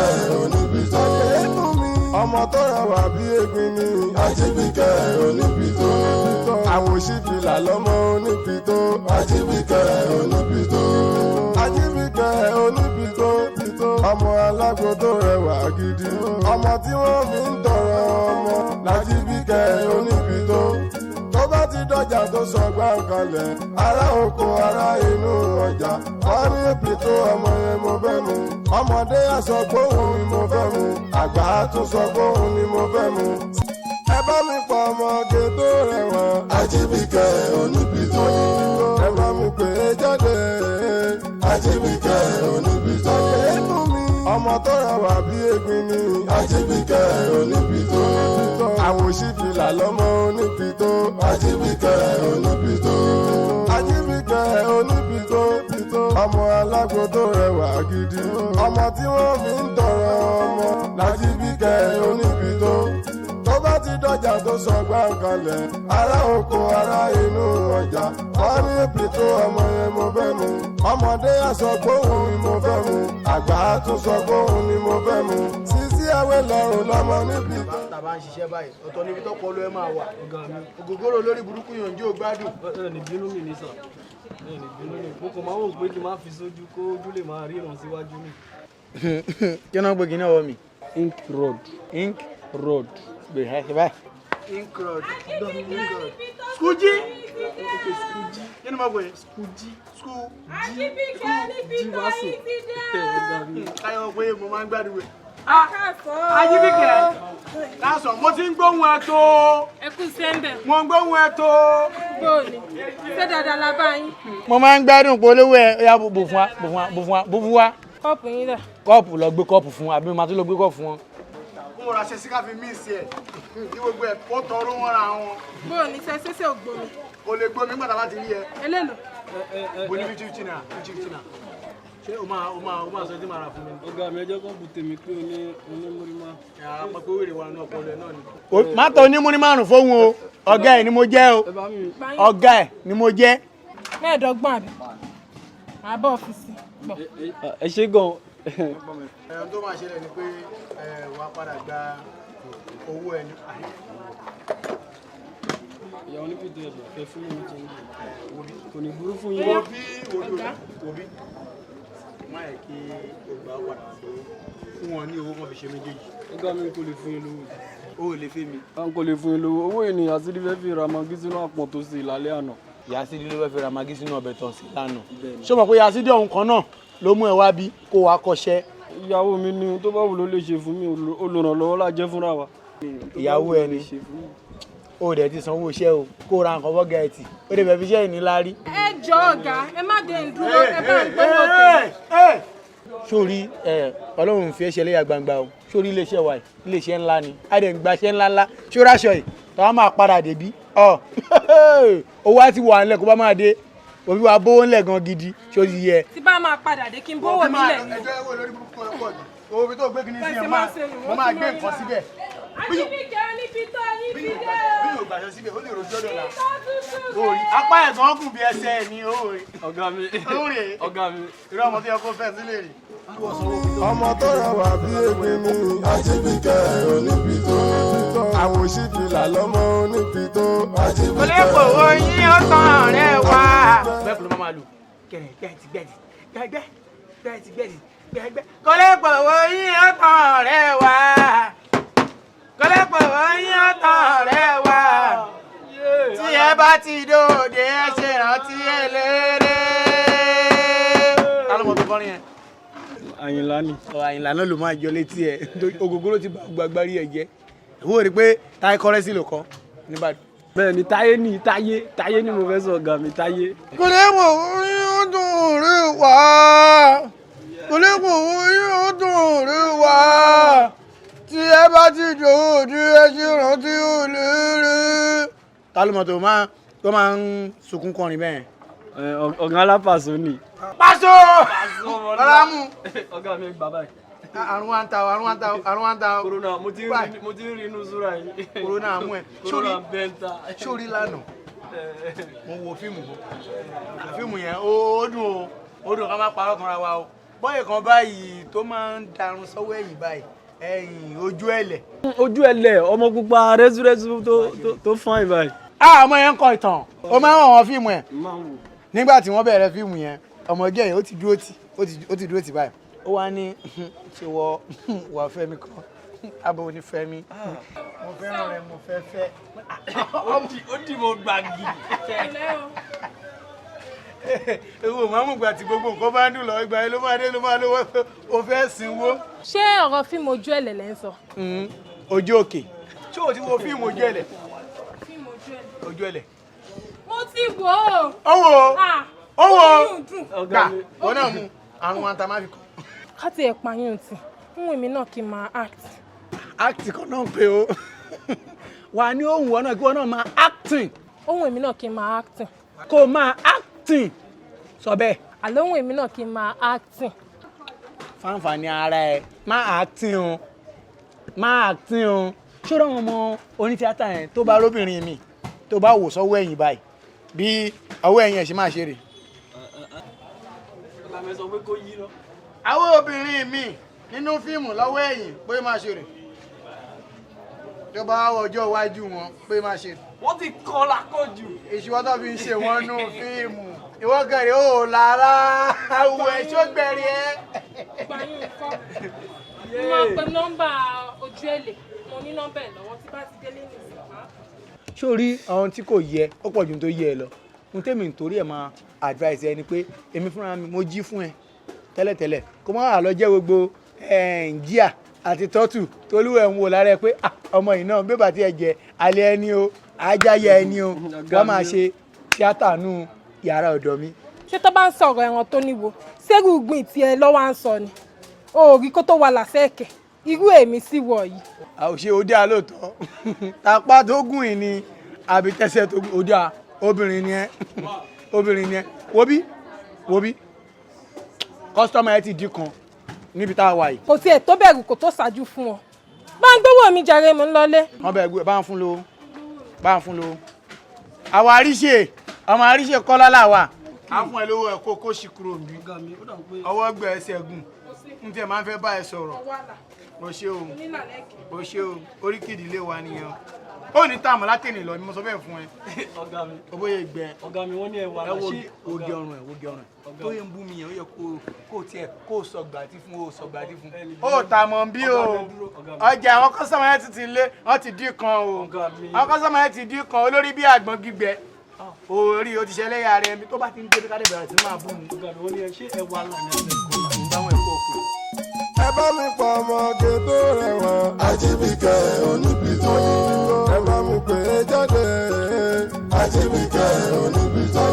Ajíbíkẹ́ oníbìtó. Ọmọ tó rẹwà bí egbin ni. Ajíbíkẹ́ oníbìtó. Àwòṣífìlà lọ́mọ oníbìtó. Ajíbíkẹ́ oníbìtó. Ajíbíkẹ́ oníbìtó. Ọmọ alágbo tó rẹwà gidi. Ọmọ tí wọ́n fi ń tọrọ ọmọ l'Ajíbíkẹ́ oníbìtó. Tó bá ti dọjà tó sọ gbàǹkanlẹ̀, ará oko ará inú ọjà wọ́n ní pìtó ọmọ yẹn mo fẹ́ mu. Ọmọdé á sọ pé òun ni mo fẹ́ mu, àgbà á tún sọ pé òun ni mo fẹ́ mu. Ẹ bá mi pọ̀ ọmọge tó rẹwà. Ajíbíkẹ́ oníbìtó. Ẹ bá mi pè é jáde. Ajíbíkẹ́ oníbìtó. Ọmọ tó rẹwà bí egbin ni. Ajíbíkẹ́ oníbìtó. Àwòṣífìlà lọ́mọ oníbìtó. Ajíbíkẹ́ oníbìtó. Ajíbíkẹ́ oníbìtó. Ọmọ alágbo tó rẹwà gidi. Ọmọ tí wọ́n fi ń tọrọ ọmọ l'Ajíbíkẹ́ oníbìtó. Tó bá ti dọjà tó sọ gbàǹkanlẹ̀, ará oko ará inú ọjà wọ́n ní pìtó ọmọ yẹn mo fẹ́ mu. Ọmọdé á sọ pé òun ni mo fẹ́ mu, àgbà á tún sọ pé òun ni mo fẹ́ mu. Sisi àwẹ̀ lọ́rùn lọ́mọ níbi. Tàbá ń ṣiṣẹ́ báyìí, ọ̀tọ̀ níbi tọ́pọ̀ ló ẹ máa wà. Ògógóró lórí burúkú yànjú ò gbádùn. Ẹ ní bínú mi ní sà, ẹ ní bínú mi. Mo kàn máa wò pé kí n má fi sójú kó ojú lè máa ríran síwájú mi. Kí náà gbé kíní ọwọ́ mi? Ink rod. Ink rod. Gbé ẹ ṣe báyìí. Ink rod, ink rod. Skuji. Kí ni mo pè é? Skuji. Sku. Jivaso. Káyọ̀ pé mo máa ń gbádùn ẹ̀. Ajíbíkẹ́. Lásán, mo ti ń gbóhùn ẹ tó. Ẹ kú sẹ́ńbẹ̀. Mo ń gbóhùn ẹ tó. Bóòlì. Ṣé dáadáa la bá yín? Mo máa ń gbádùn polówó ẹ. Ó yá, bù fún wa, bù fún wa, bù fún wa, bù fún wa. Kọ́ọ̀pù yín dà. Kọ́ọ̀pù, lọ gbé kọ́ọ̀pù fún wa, àbí mo máa tún lọ gbé kọ́ọ̀pù fún wọn. Mo ra ṣe sí ká fi mí sí ẹ̀. Kí gbogbo ẹ̀ kó tọrọ wọn ra wọn. Bóòlì ṣe ṣẹṣẹ ògbómi. Kò lè gbómi nígbà tá a bá ti rí ẹ. Eléèlò. Mo ní 50 50 naira, 50 50 naira. Ṣé o máa sọ tí màá rà fún mi? Ọ̀gá mi, ẹjọ́ kan bù tèmi pé oní onímúrí má. Yàrá pọ̀ pé wèrè wà ní ọpọlọ ẹ náà ni. Má tọ onímúní márùn fóun o. Ọ̀gá ẹ̀ ni mo jẹ́ o. Ẹ bá mi. Ọ̀gá ẹ̀ ni mo jẹ́. 25 àbí? Màá bọ̀ ọ́fíìsì. Bọ̀. Ẹ ṣé gan. Ẹ̀hún tó máa ṣẹlẹ̀ ni pé ẹ̀ wàá padà gba owó ẹni. Ìyá onípìtò, ẹ̀bà kẹ fún mi jẹ́ kò ní burú fún yín. Wo bí, wo bí, wo bí, má yẹ kí o gbà padà lówó fún wọn ní owó kan fi ṣe méjèèjì. Ọ̀gá mi, kò lè fún yín lówó. O ò lè fẹ́ mi. À ń kò lè fún yín lówó. Owó ènìyàn àti fẹ́ fi ra magí sínú àpọ̀n tó sì lálẹ́ àná. Yasidi ló fẹ́ fi ra magí sínú ọbẹ̀ tán sí lánàá. Ṣé o mọ̀ pé Yasidi ọ̀hún kan náà ló mú ẹ wá bí kó wàá kọ́ṣẹ́? Ìyàwó mi ni, tó bá wù ló lè ṣe fún mi. Olùrànlọ́wọ́ la jẹ́ fúnra wa. Ìyàwó ẹ ni o dẹ̀ ti sanwó iṣẹ́ o, kó ra nǹkan fọ́gà ẹ̀ tì ó dẹ̀ fẹ́ fi iṣẹ́ ìníláárí. Ẹ jọ ọ̀gá, ẹ má dé ń dúró, ẹ bá ń gbówó tèmi. Sórí ẹ, Ọlọ́run fi ẹsẹ̀ léyà gbangba o. Sórí iléeṣẹ́ wa yìí, iléeṣẹ́ ńlá ni, a dẹ̀ ń gbaṣẹ́ ńlá ńlá. Sórí aṣọ yìí tàwa máa padà débí ọ, owó á ti wà ńlẹ̀. Kó bá máa dé, òbí wa bówó ńlẹ̀ gan gidi. Ṣó ti yẹ? Tí bá máa padà dé, kí n bówó mi lẹ̀. Ẹjọ́ ẹwọ́ lórí burúkú ẹ pọ̀ jù. Owó bí tó gbé kí ni sí Bẹ́ẹ̀ ẹ ṣe máa máa ṣe nù, mo wọ́n máa ti gbé mọ nǹkan yín. síbẹ̀. Ajíbíkẹ́ onípìtó yín Bí ti yóò dé gbàṣọ o. síbẹ̀, ó lè rojọ́ dọ̀la. Ìtọ́ tútù. Orí apá ẹ̀gán kùn bí ẹsẹ̀ ẹ̀ ní owó rẹ̀. Ọ̀gá mi. Owó rẹ̀. Ọ̀gá mi. Irú ọmọ tó yẹ kó fẹ́ sílé rè. Ọmọ tó rẹwà bí egbin ni. Ajíbíkẹ́ oníbìtó. Àwòṣífìlà lọ́mọ oníbìtó. Ajíbíkẹ́. Kò yín ọ̀tàn rẹ̀ wá. Bẹ́ẹ̀ kò ló máa lù kẹrẹ gbẹ́ẹ̀tì gbẹ́ẹ̀tì gbẹ́gbẹ́ gbẹ́ẹ̀tì gbẹ́ẹ̀tì gbẹ́gbẹ́. Kọ́lẹ́pọ̀ wo yín ọ̀tàn rẹ̀ wá. Kọ́lẹ́pọ̀ wo yín ọ̀tàn rẹ̀ wá. Tí ẹ bá ti dòde, ẹ ṣe rántí eléré. Ta ló mọ tó kọrin yẹn? Àyìnlá ni. Ọ Àyìnlá náà ló máa jọ létí ẹ. Ògógóró ti bá gbàgbárí ẹ jẹ. Ìwọ rí i pé Táyé Kọ́rẹ́sì ló kọ níbàdàn. Bẹ́ẹ̀ ni, Táyé ni, Táyé, Táyé ni mo fẹ́ sọ. Ọ̀gá mi, Táyé. Kò lè wò ó dùn rí wá. Kò lè wò ó dùn rí wá. Tí ẹ bá ti dòde, ẹ ṣe rántí olóore. Ta ló mọ̀ tó máa ń sunkún kọrin bẹ́ẹ̀? Ẹ, ọ̀gá alápàṣọ ni. Pàṣọ! Rárá mú. Ọ̀gá mi, gbà báyìí. Àrùn wa ń ta o, àrùn wa ń ta o, àrùn wa ń ta o. Corona, mo ti ń rí inú súra yìí. Corona mú ẹ. Corona bẹ́ńtà. Sórí lánàá, mo wo fíìmù kan. Fíìmù yẹn ó dùn o, ó dùn, ká má parọ́ kanra wa o. Bọ́yì kan báyìí tó máa ń darun sọ́wọ́ ẹ̀yìn báyìí, ẹ̀yìn ojú ẹ̀lẹ̀. Ojú ẹlẹ, ọmọ pupa rẹ́súrẹ́sú tó fine báyìí. Ah, ọmọ yẹn ń kọ ìtàn, ó máa ń wọ̀n wọn fíìmù ẹ̀. Nígbà tí wọ́n bẹ̀rẹ̀ fíìmù yẹn, ọmọge yẹn ó ti dúró tì, ó ti dúró tì báyìí. Ó wá ní ṣe wọ wà Fẹ́mi kan, abo ní Fẹ́mi. Mo fẹ́ràn rẹ, mo fẹ́ fẹ́. Ó dì mọ́ gbàgì. Ewu màmú gbà tí gbogbo nǹkan bá ń dùn lọ, ìgbà yẹn ló máa dé ló máa lówó, o fẹ́ sinwó. Ṣé ọ̀rọ̀ fíìmù ojú ẹ̀lẹ̀ lẹ́ ń sọ? Ojú òkè. Ṣé o ti wo fíìmù ojú ẹ̀lẹ̀? Fíìmù ojú ẹ̀lẹ̀. Ojú ẹ̀lẹ̀. Mo ti wò ó. Ó wò ó. Ah, Ó wò ó. ó dùn. Gbà, wọn náà mu àrùn anta máa fi kọ. Ká tiẹ̀ pààyàn tì, ń wù mí náà kí n máa act. Act kan náà pé o. Wà ní ohun wọn náà kí wọn náà máa acting. Ohun èmi náà kí n máa acting. Kó o máa acting. Sọ bẹ́ẹ̀. Àlọ́ ohun èmi náà kí n máa acting. Fáǹfààní ara ẹ, má acting o. Má acting o. Ṣé o ọmọ onítíátà yẹn tó bá róbìnrin mi tó bá wò sọ́wọ́ ẹ̀yìn báyìí bí ọwọ́ ẹ̀yìn ẹ̀ ṣe máa ṣe rè? Ọ̀gá mi sọ pé kó yí lọ. Àwọn obìnrin mi nínú fíìmù lọ́wọ́ ẹ̀yìn pé máa ṣe rè, tó bá wọ ọjọ́ iwájú wọn pé máa ṣe rè. Wọ́n ti kọ́ lákọ̀jù. Ìṣúwọ́ tó fi ń ṣe wọ́n nú fíìmù ìwọ gẹ̀rẹ́ ò lára àwọ̀ ẹ̀ṣọ́ gbẹ̀rẹ̀ ẹ́. Pààyàn kọ́. Mo máa pe nọ́mbà ojú ẹ̀lẹ̀, mo ní nọ́mbà ẹ̀ lọ́wọ́ tí bá ti délé nìsín. Sórí àwọn tí kò yẹ ó pọ̀ ju tó yẹ ẹ lọ, ohun tèmi nítorí ẹ̀ máa advice ẹ ni pé èmi fúnra mi mo jí fún ẹ tẹ́lẹ̀tẹ́lẹ̀ kó má wàá lọ jẹ́ gbogbo jíà àti tọ́tù tolúwẹ̀ ń wò lára ẹ pé ọmọ yìí náà bébà tí ẹ jẹ alẹ́ ẹni o, ajáyẹ ẹni o, wọ́n máa ṣe tíátà nù yàrá ọ̀dọ̀ mi. Ṣé tó bá ń sọ̀rọ̀ ẹran tó níwo, ṣérú gbìn tiẹ̀ lọ́wọ́ à ń sọ ni? O ò rí kó tó wà lásẹ̀kẹ̀, irú èmi sì wọ̀ yìí. Àwòṣe ó dáa lóòótọ́, tapá tó gùn yìí ni àbí tẹsẹ̀ tó gùn, ó dáa, obìnrin ni ẹ, obìnrin ni ẹ. Wo bí, wo bí, kọ́sítọ́mù ẹ ti dín kan níbi tá a wà yìí. Kò tiẹ̀ tó bẹ̀rù kò tó ṣáájú fún ọ. Bá ń gbówó mi jàre, mò ń lọlé. Wọ́n bẹ̀ gbé, bá ń fún lówó, bá ń fún lówó. Àwọn àríṣe, ọmọ àríṣe kọ́lá làwà. A fún ẹ lówó ẹ kó kó sì kúrò níbí. Ọwọ́ gbẹ ẹsẹ̀ gùn. N tiẹ̀ máa ń fẹ́ bá ẹ sọ̀rọ̀. O ṣé o, o ṣé o, oríkìdí ilé wa nìyẹn o. Ó ní táàmù látẹ̀lé lọ ni mo sọ bẹ́ẹ̀ fún ẹ. Ọ̀gá mi. O bóyá ìgbẹ́. Ọ̀gá mi, wọ́n ní ẹwà Ẹ wo ṣé oge ọrùn ẹ, oge ọrùn ẹ. Tó yẹ ń bú mi yẹn, ó yẹ kó tiẹ̀ kó sọ gbàdí fún, ó sọ gbàdí fún. Ó tà mọ̀ bí o. Ọjà àwọn kọ́sọ́mù yẹn ti lé, wọ́n ti dín kan o. Àwọn kọ́sọ́mù yẹn ti dín kan olórí bí àgbọn gbígbẹ. Orí o ti ṣẹlẹ̀ yàrá rẹ̀ mi tó bá ti ń débi kádé bẹ̀rẹ̀ sí máa bú mi. Ọ̀gá mi, wọ́n ní ẹ ṣé ẹwà là ní àbẹ̀ kọ́. Ń bá wọn ẹ̀kọ́ òkú. Ẹ bá mi pa ọmọge tó rẹwà. Ajíbíkẹ́ oníbìtó. Ẹ bá mi pè é jáde. Ajíbíkẹ́ oníbìtó.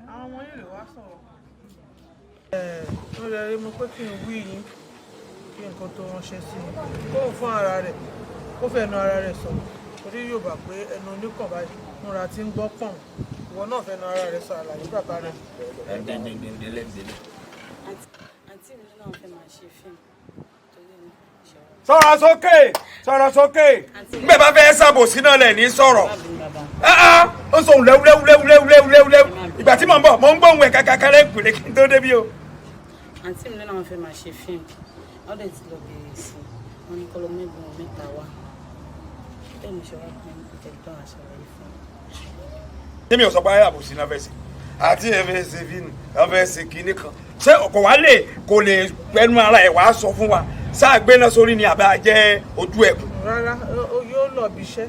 Àwọn ọmọ yìí lè wá sọ̀rọ̀. Ẹ ó lè rí mo pé kí n wí yín kí nǹkan tó ránṣẹ́ sí i kóun fún ara rẹ̀ kó fẹ́ nu ara rẹ̀ sọ̀rọ̀, torí yóò bá pé ẹnu oníkàn báyìí múra tí ń gbọ́ pọ̀n, ìwọ náà fẹ́ nu ara rẹ̀ sọ àlàyé bàbá rẹ̀. Àǹtí mi náà fẹ́ máa ṣe fíìmù torí mi ṣe wọ́n. Sọ̀rọ̀ sókè, sọ̀rọ̀ sókè. Nbẹ̀ bá fẹ́ ṣàbòsí náà lẹ̀ ní sọ̀rọ̀. Ó sọ̀hún lẹ́wúlẹ́wúlẹ́wúlẹ́wúlẹ́wú. Ìgbà tí mò ń bọ̀, mò ń gbóhùn ẹ̀ kàkàkà lẹ́kùnlé kí n tó débi o. Àǹtí mi náà fẹ́ máa ṣe fíìmù, wọ́n dẹ̀ ti lọ bèrè sí i, wọ́n ní kọ́lọ́ mẹ́gbọ̀n wọn mẹ́ta wá, bẹ́ẹ̀ mo ṣe wá pé ìtẹ̀gbọ́n àṣàlàyé fún mi. Tèmi ò sọ pé àbòsí náà fẹ́ ṣe àti ẹ fẹ́ ṣe fíìmù, ẹ fẹ́ ṣe kinní kan, ṣé ọkọ̀ wa lè kò lè pẹnu ara ẹ̀ wá sọ fún wa sáà gbéná sórí ni àbá jẹ́ ojú ẹ̀kún. Rárá, yóò lọ ibi iṣẹ́,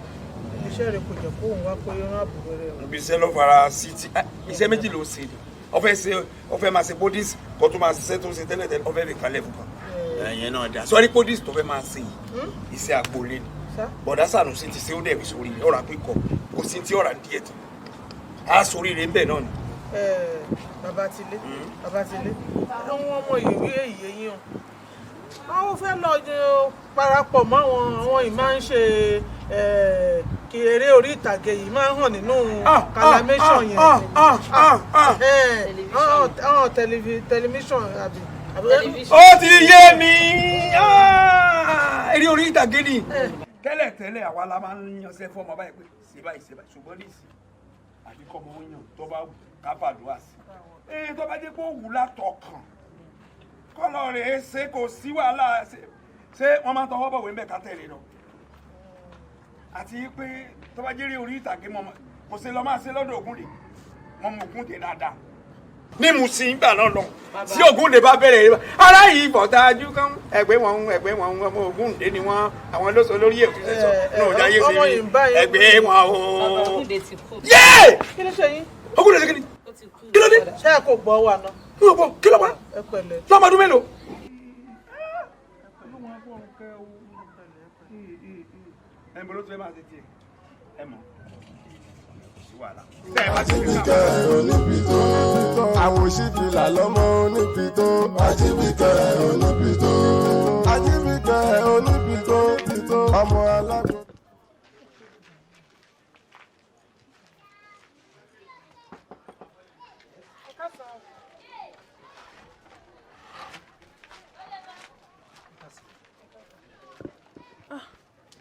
ibi iṣẹ́ rẹ̀ kò jẹ́ kóun wá pé rán àbúrò rẹ̀ o. Ibi iṣẹ́ ló fara sí ti iṣẹ́ méjì ló ṣe ni ó fẹ́ ṣe, ó fẹ́ máa ṣe bodies kó tó máa ṣiṣẹ́ tó ń ṣe tẹ́lẹ̀ tẹ́lẹ̀, ó fẹ́ fi kalẹ̀ fún kan ẹ̀yẹn náà dá sọ́rí bodies tó fẹ́ máa ṣe yìí, iṣẹ́ àpòlé ni. Bọ̀dá Sànúsí ti ṣe ó dẹ̀ fi sórí rẹ̀ ọ̀rà píkọ̀ kò sí ti ọ̀rà díẹ̀ tán á sórí rẹ̀ ń bẹ̀ náà ni. Bàbá tilé, bàbá tilé, àwọn ọmọ ìwé èyí eyín o, àwọn fẹ́ lọ parapọ̀ mọ́ àwọn yìí máa ń ṣe kí eré orí ìtàgé yìí máa ń hàn nínú calamation yẹn, àwọn tẹlifíṣàn àbí. Ó ti yé mi, eré orí ìtàgé ni. Tẹ́lẹ̀ tẹ́lẹ̀ àwa la máa ń yanṣẹ́ fún ọmọ báyìí pé ṣe báyìí ṣe báyìí, ṣùgbọ́n ní ìsìn Àbí kọ́ ọmọ yàn tó bá wù ká fàdúrà sí i. Tó bá jẹ́ pé ó wù látọkàn kọ́lọ́ rẹ̀ ṣe, kò sí wàhálà. Ṣé wọ́n máa ń tọwọ́ bọ̀wé ń bẹ̀ ká tẹ̀lé lọ? Àti pé tó bá jẹ́rìí orí ìtàgé mọ́, kò sí lọ́ máa ṣe lọ́dọ̀ Ògúndé. Mọ́ mọ́ Ògúndé dáadáa ní Mùsìn gbà náà lọ. Tí Ògúndé bá bẹ̀rẹ̀ ara yìí bọ̀dájú kan, ẹgbẹ́ wọn, ẹgbẹ́ wọn, ọmọ Ògúndé ni wọ́n, àwọn ló sọ lórí èkó ṣe sọ ní ọjà yé sí ẹgbẹ́ wọn o. Bàbá Ògúndé ti kú. Yéé! Kí ló ṣe yín? Ògúndé ti kí ni? Kí ló dé? Ṣé ẹ kò gbọ́ wà náà? Mi ò gbọ́, kí ló wá? Ẹ pẹ̀lẹ́. Lọ́mọdún mélòó? Ẹ mọ̀ ló tún ẹ máa ṣe tiẹ̀, ẹ mọ̀ Àjíbíkẹ́ onípìtó, àwòṣífìlà lọ́mọ onípìtó. Àjíbíkẹ́ onípìtó, Àjíbíkẹ́ onípìtó, ọmọ alágbó.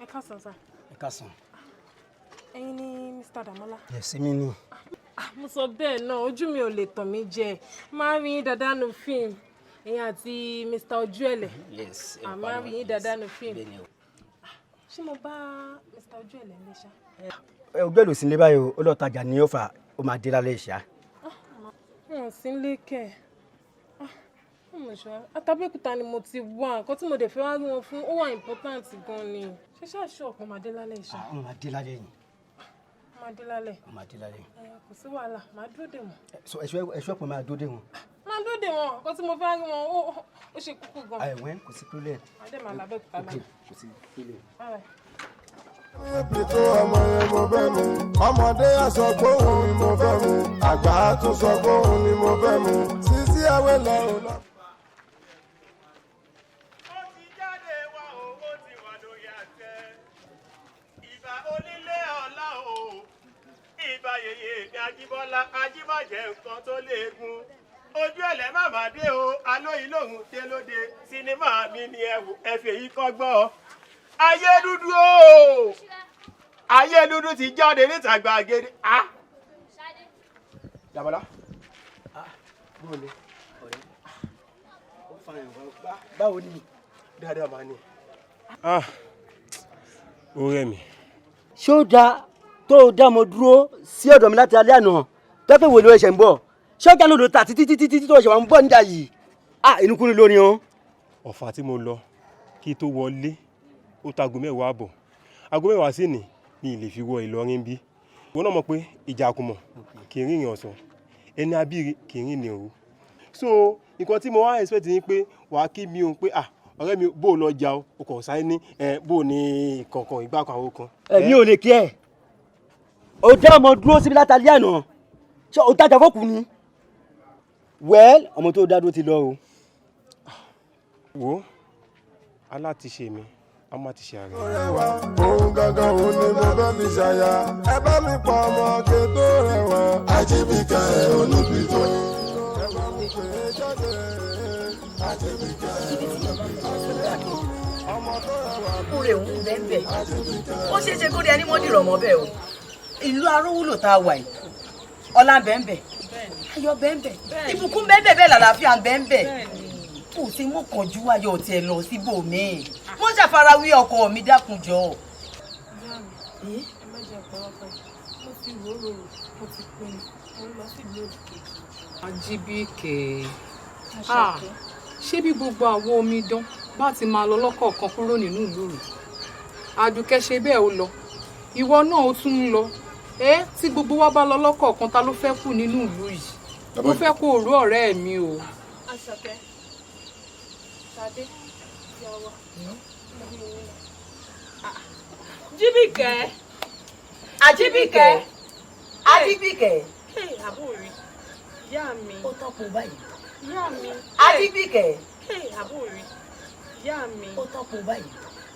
Ẹ káàsán sá. Ẹ káàsán. Ẹ̀yin ni Mr. Damola? Yes, èmi ni. Mo sọ bẹ́ẹ̀ náà, ojú mi ò lè tàn mí jẹ. Máa rí yín dáadáa nu fíìmù, ẹ̀yin àti Mr. Ojúẹ̀lẹ̀. Yes. Máa rí yín dáadáa nu fíìmù. Ṣé mo bá Mr. Ojúẹ̀lẹ̀ ń lé ṣá? Ẹ Ojúẹ̀lẹ̀ ò sí nílé báyìí o, ó lọ tajà ní Ọ̀fà, ó máa dé lálẹ́ ìṣá. Wọn ò sí nílé kẹ̀. Àtàbẹ́òkúta ni mo ti wá, nǹkan tí mo dẹ̀ fẹ́ wá rí wọn fún, ó wà important gan ni. Ṣé ṣáà ọ̀pọ̀ máa dé lálẹ́ ìṣá? Àwọn máa dé lálẹ́ yìí. Máa dé lálẹ́. Máa dé lálẹ́. Kò sí wàhálà, máa dúró dè wọ́n. So ẹ̀ṣọ́ pọ̀ máa dúró dè wọ́n. Máa dúró dè wọ́n, nǹkan tí mo fẹ́ rí wọn, ó ṣe kúkú gan. Àìwẹ́, kò sí problem. Máa dẹ̀ máa lábẹ́òkúta lálẹ́. Kò sí problem. Onípìtó ọmọ yẹn mo fẹ́ mu, ọmọdé á sọ pé òun ni mo fẹ́ mu, àgbà á tún sọ pé òun ni mo fẹ́ mu, Sisi Awẹ́lẹ̀ ò lọ. Ó ti jáde wá o, ó ti wà lórí àtẹ. Ìbà onílé ọlá o, ìbà yèyé mi Ajíbọ́lá, ajíbàjẹ́ nǹkan tó léegun. Ojú ẹ̀lẹ́ màmá dé o, alóyin lòun dé lóde, sinimá mi ni ẹ wò, ẹ fèyí kọ́gbọ́n. Ayé dúdú o, ayé dúdú ti jáde níta gbàgede. Dàbọ̀lá. Báwo ni ọ̀rẹ́? Ó fa ẹ̀wọ̀n báwo ni? Dáadáa máa ní. Ó rẹ̀ mí. Ṣé ó dáa tó o dá ọmọ dúró sí ọ̀dọ̀ mi láti alẹ́ àná tó fẹ́ wò ló ẹ̀ṣẹ̀ ń bọ̀? Ṣé ọjà lòdò ta títí títí títí tó ṣe wà ń bọ̀ níjà yìí? Inú kúrú lórí o. Ọ̀fà tí mo lọ kí tó wọlé ó ta aago 10:30. Aago 10 sì ní mi lè fi wọ Ìlọrin bí. Ìwọ náà mọ̀ pé ìjà àkùmọ̀ kì í rìnrìn ọ̀sán, ẹni abíire kì í rìnrìn òru. So nǹkan tí mo wá expect ni pé wàá kí mi o pé ọ̀rẹ́ mi bó lọ jà o, o kò sáré ní bó ní kọ̀ọ̀kan ìgbà kan àwọn kan. Ẹ̀mí ò lè kí ẹ̀. O dá ọmọ dúró síbi látàlí àná, ṣé o tajà fọ́kù ni? Well, ọmọ tó dá dúró ti lọ o. Wo alátiṣe mi, a máa ti ṣe ààrẹ. Rẹwà, òun gangan òun ni mo fẹ́ fi ṣàyà. Ẹ bá mi pọ̀ ọmọ ké tó rẹwà. Àjíbíkẹ́ onípìtó. Ẹ bá mi pè é jáde. Àjíbíkẹ́ onípìtó. Ọmọ tó rẹwà. Kúrè ń bẹ́ẹ̀. Ó ṣeé ṣe kó rí ẹni mọ́ dìrọ̀ mọ́ bẹ́ẹ̀ o. Ìlú arówúlò tá a wà yìí, ọlá ń bẹ́ẹ̀ bẹ́ẹ̀, ayọ̀ bẹ́ẹ̀ bẹ́ẹ̀, ìbùkún bẹ́ẹ̀ bẹ́ẹ̀, làlàáfíà bẹ́ẹ̀ bẹ́ẹ̀. Kò sí mú kànjú ayọ̀ tiẹ̀ lọ síbòmíì. Wọ́n ṣàfarawé ọkọ mi, dákunjọ. Ìyá mi, ẹ má jẹ́ ọ̀pọ̀lọpọ̀. Mo ti rò ó rò, mo ti pinnu, mo ń lọ sí ìlú òdìkejì. Ajíbíkẹ́, ṣé bí gbogbo àwọn omidan bá ti máa lọ lọ́kọ̀ọ̀kan kúrò nínú ìlú rẹ̀? Àdùkẹ́ ṣe bẹ́ẹ̀ ó lọ, ìwọ náà ó tún ń lọ. Ẹ tí gbogbo wa bá lọ lọ́kọ̀ọ̀kan, ta ló fẹ́ kù nínú ìlú yìí? Mo fẹ́ kó o rú ọ̀rẹ́ mi o. Àṣàkẹ́, Ṣadé, ìyá wa. Jíbìkẹ́. Ajíbíkẹ́. Ajíbíkẹ́. Àbúrò rí. Ìyá mi. Ó tán kó báyìí. Ìyá mi. Ajíbíkẹ́. Àbúrò rí. Ìyá mi. Ó tán kó báyìí.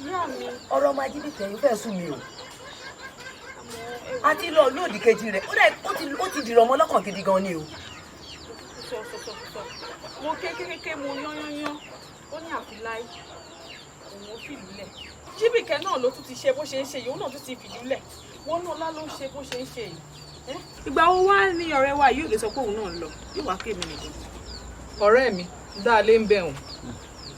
Ìyá mi. Ọ̀rọ̀ ọmọ Ajíbíkẹ́ yìí fẹ́ sùn mí o. A ti lọ lóòdì kejì rẹ̀, ó ti dìrọ̀ ọmọ lọ́kàn gidi gan ni o. Sọ sọ sọ sọ. Mo kékeré mo yán yán yán. Ó ní àfi láì. Òun ó fìlú lẹ̀. Jíbìkẹ́ náà ló tún ti ṣe bó ṣe ń ṣe yìí, òun náà tún ti fìlú lẹ̀. Wọn náà lá ló ń ṣe bó ṣe ń ṣe yìí. Ìgbà wo wá ní ọ̀rẹ́ wa yóò lè sọ pé òun náà ń lọ? Yóò wá kémi nìkan. Ọ̀rẹ́ mi, dáalé ń bẹ̀rùn.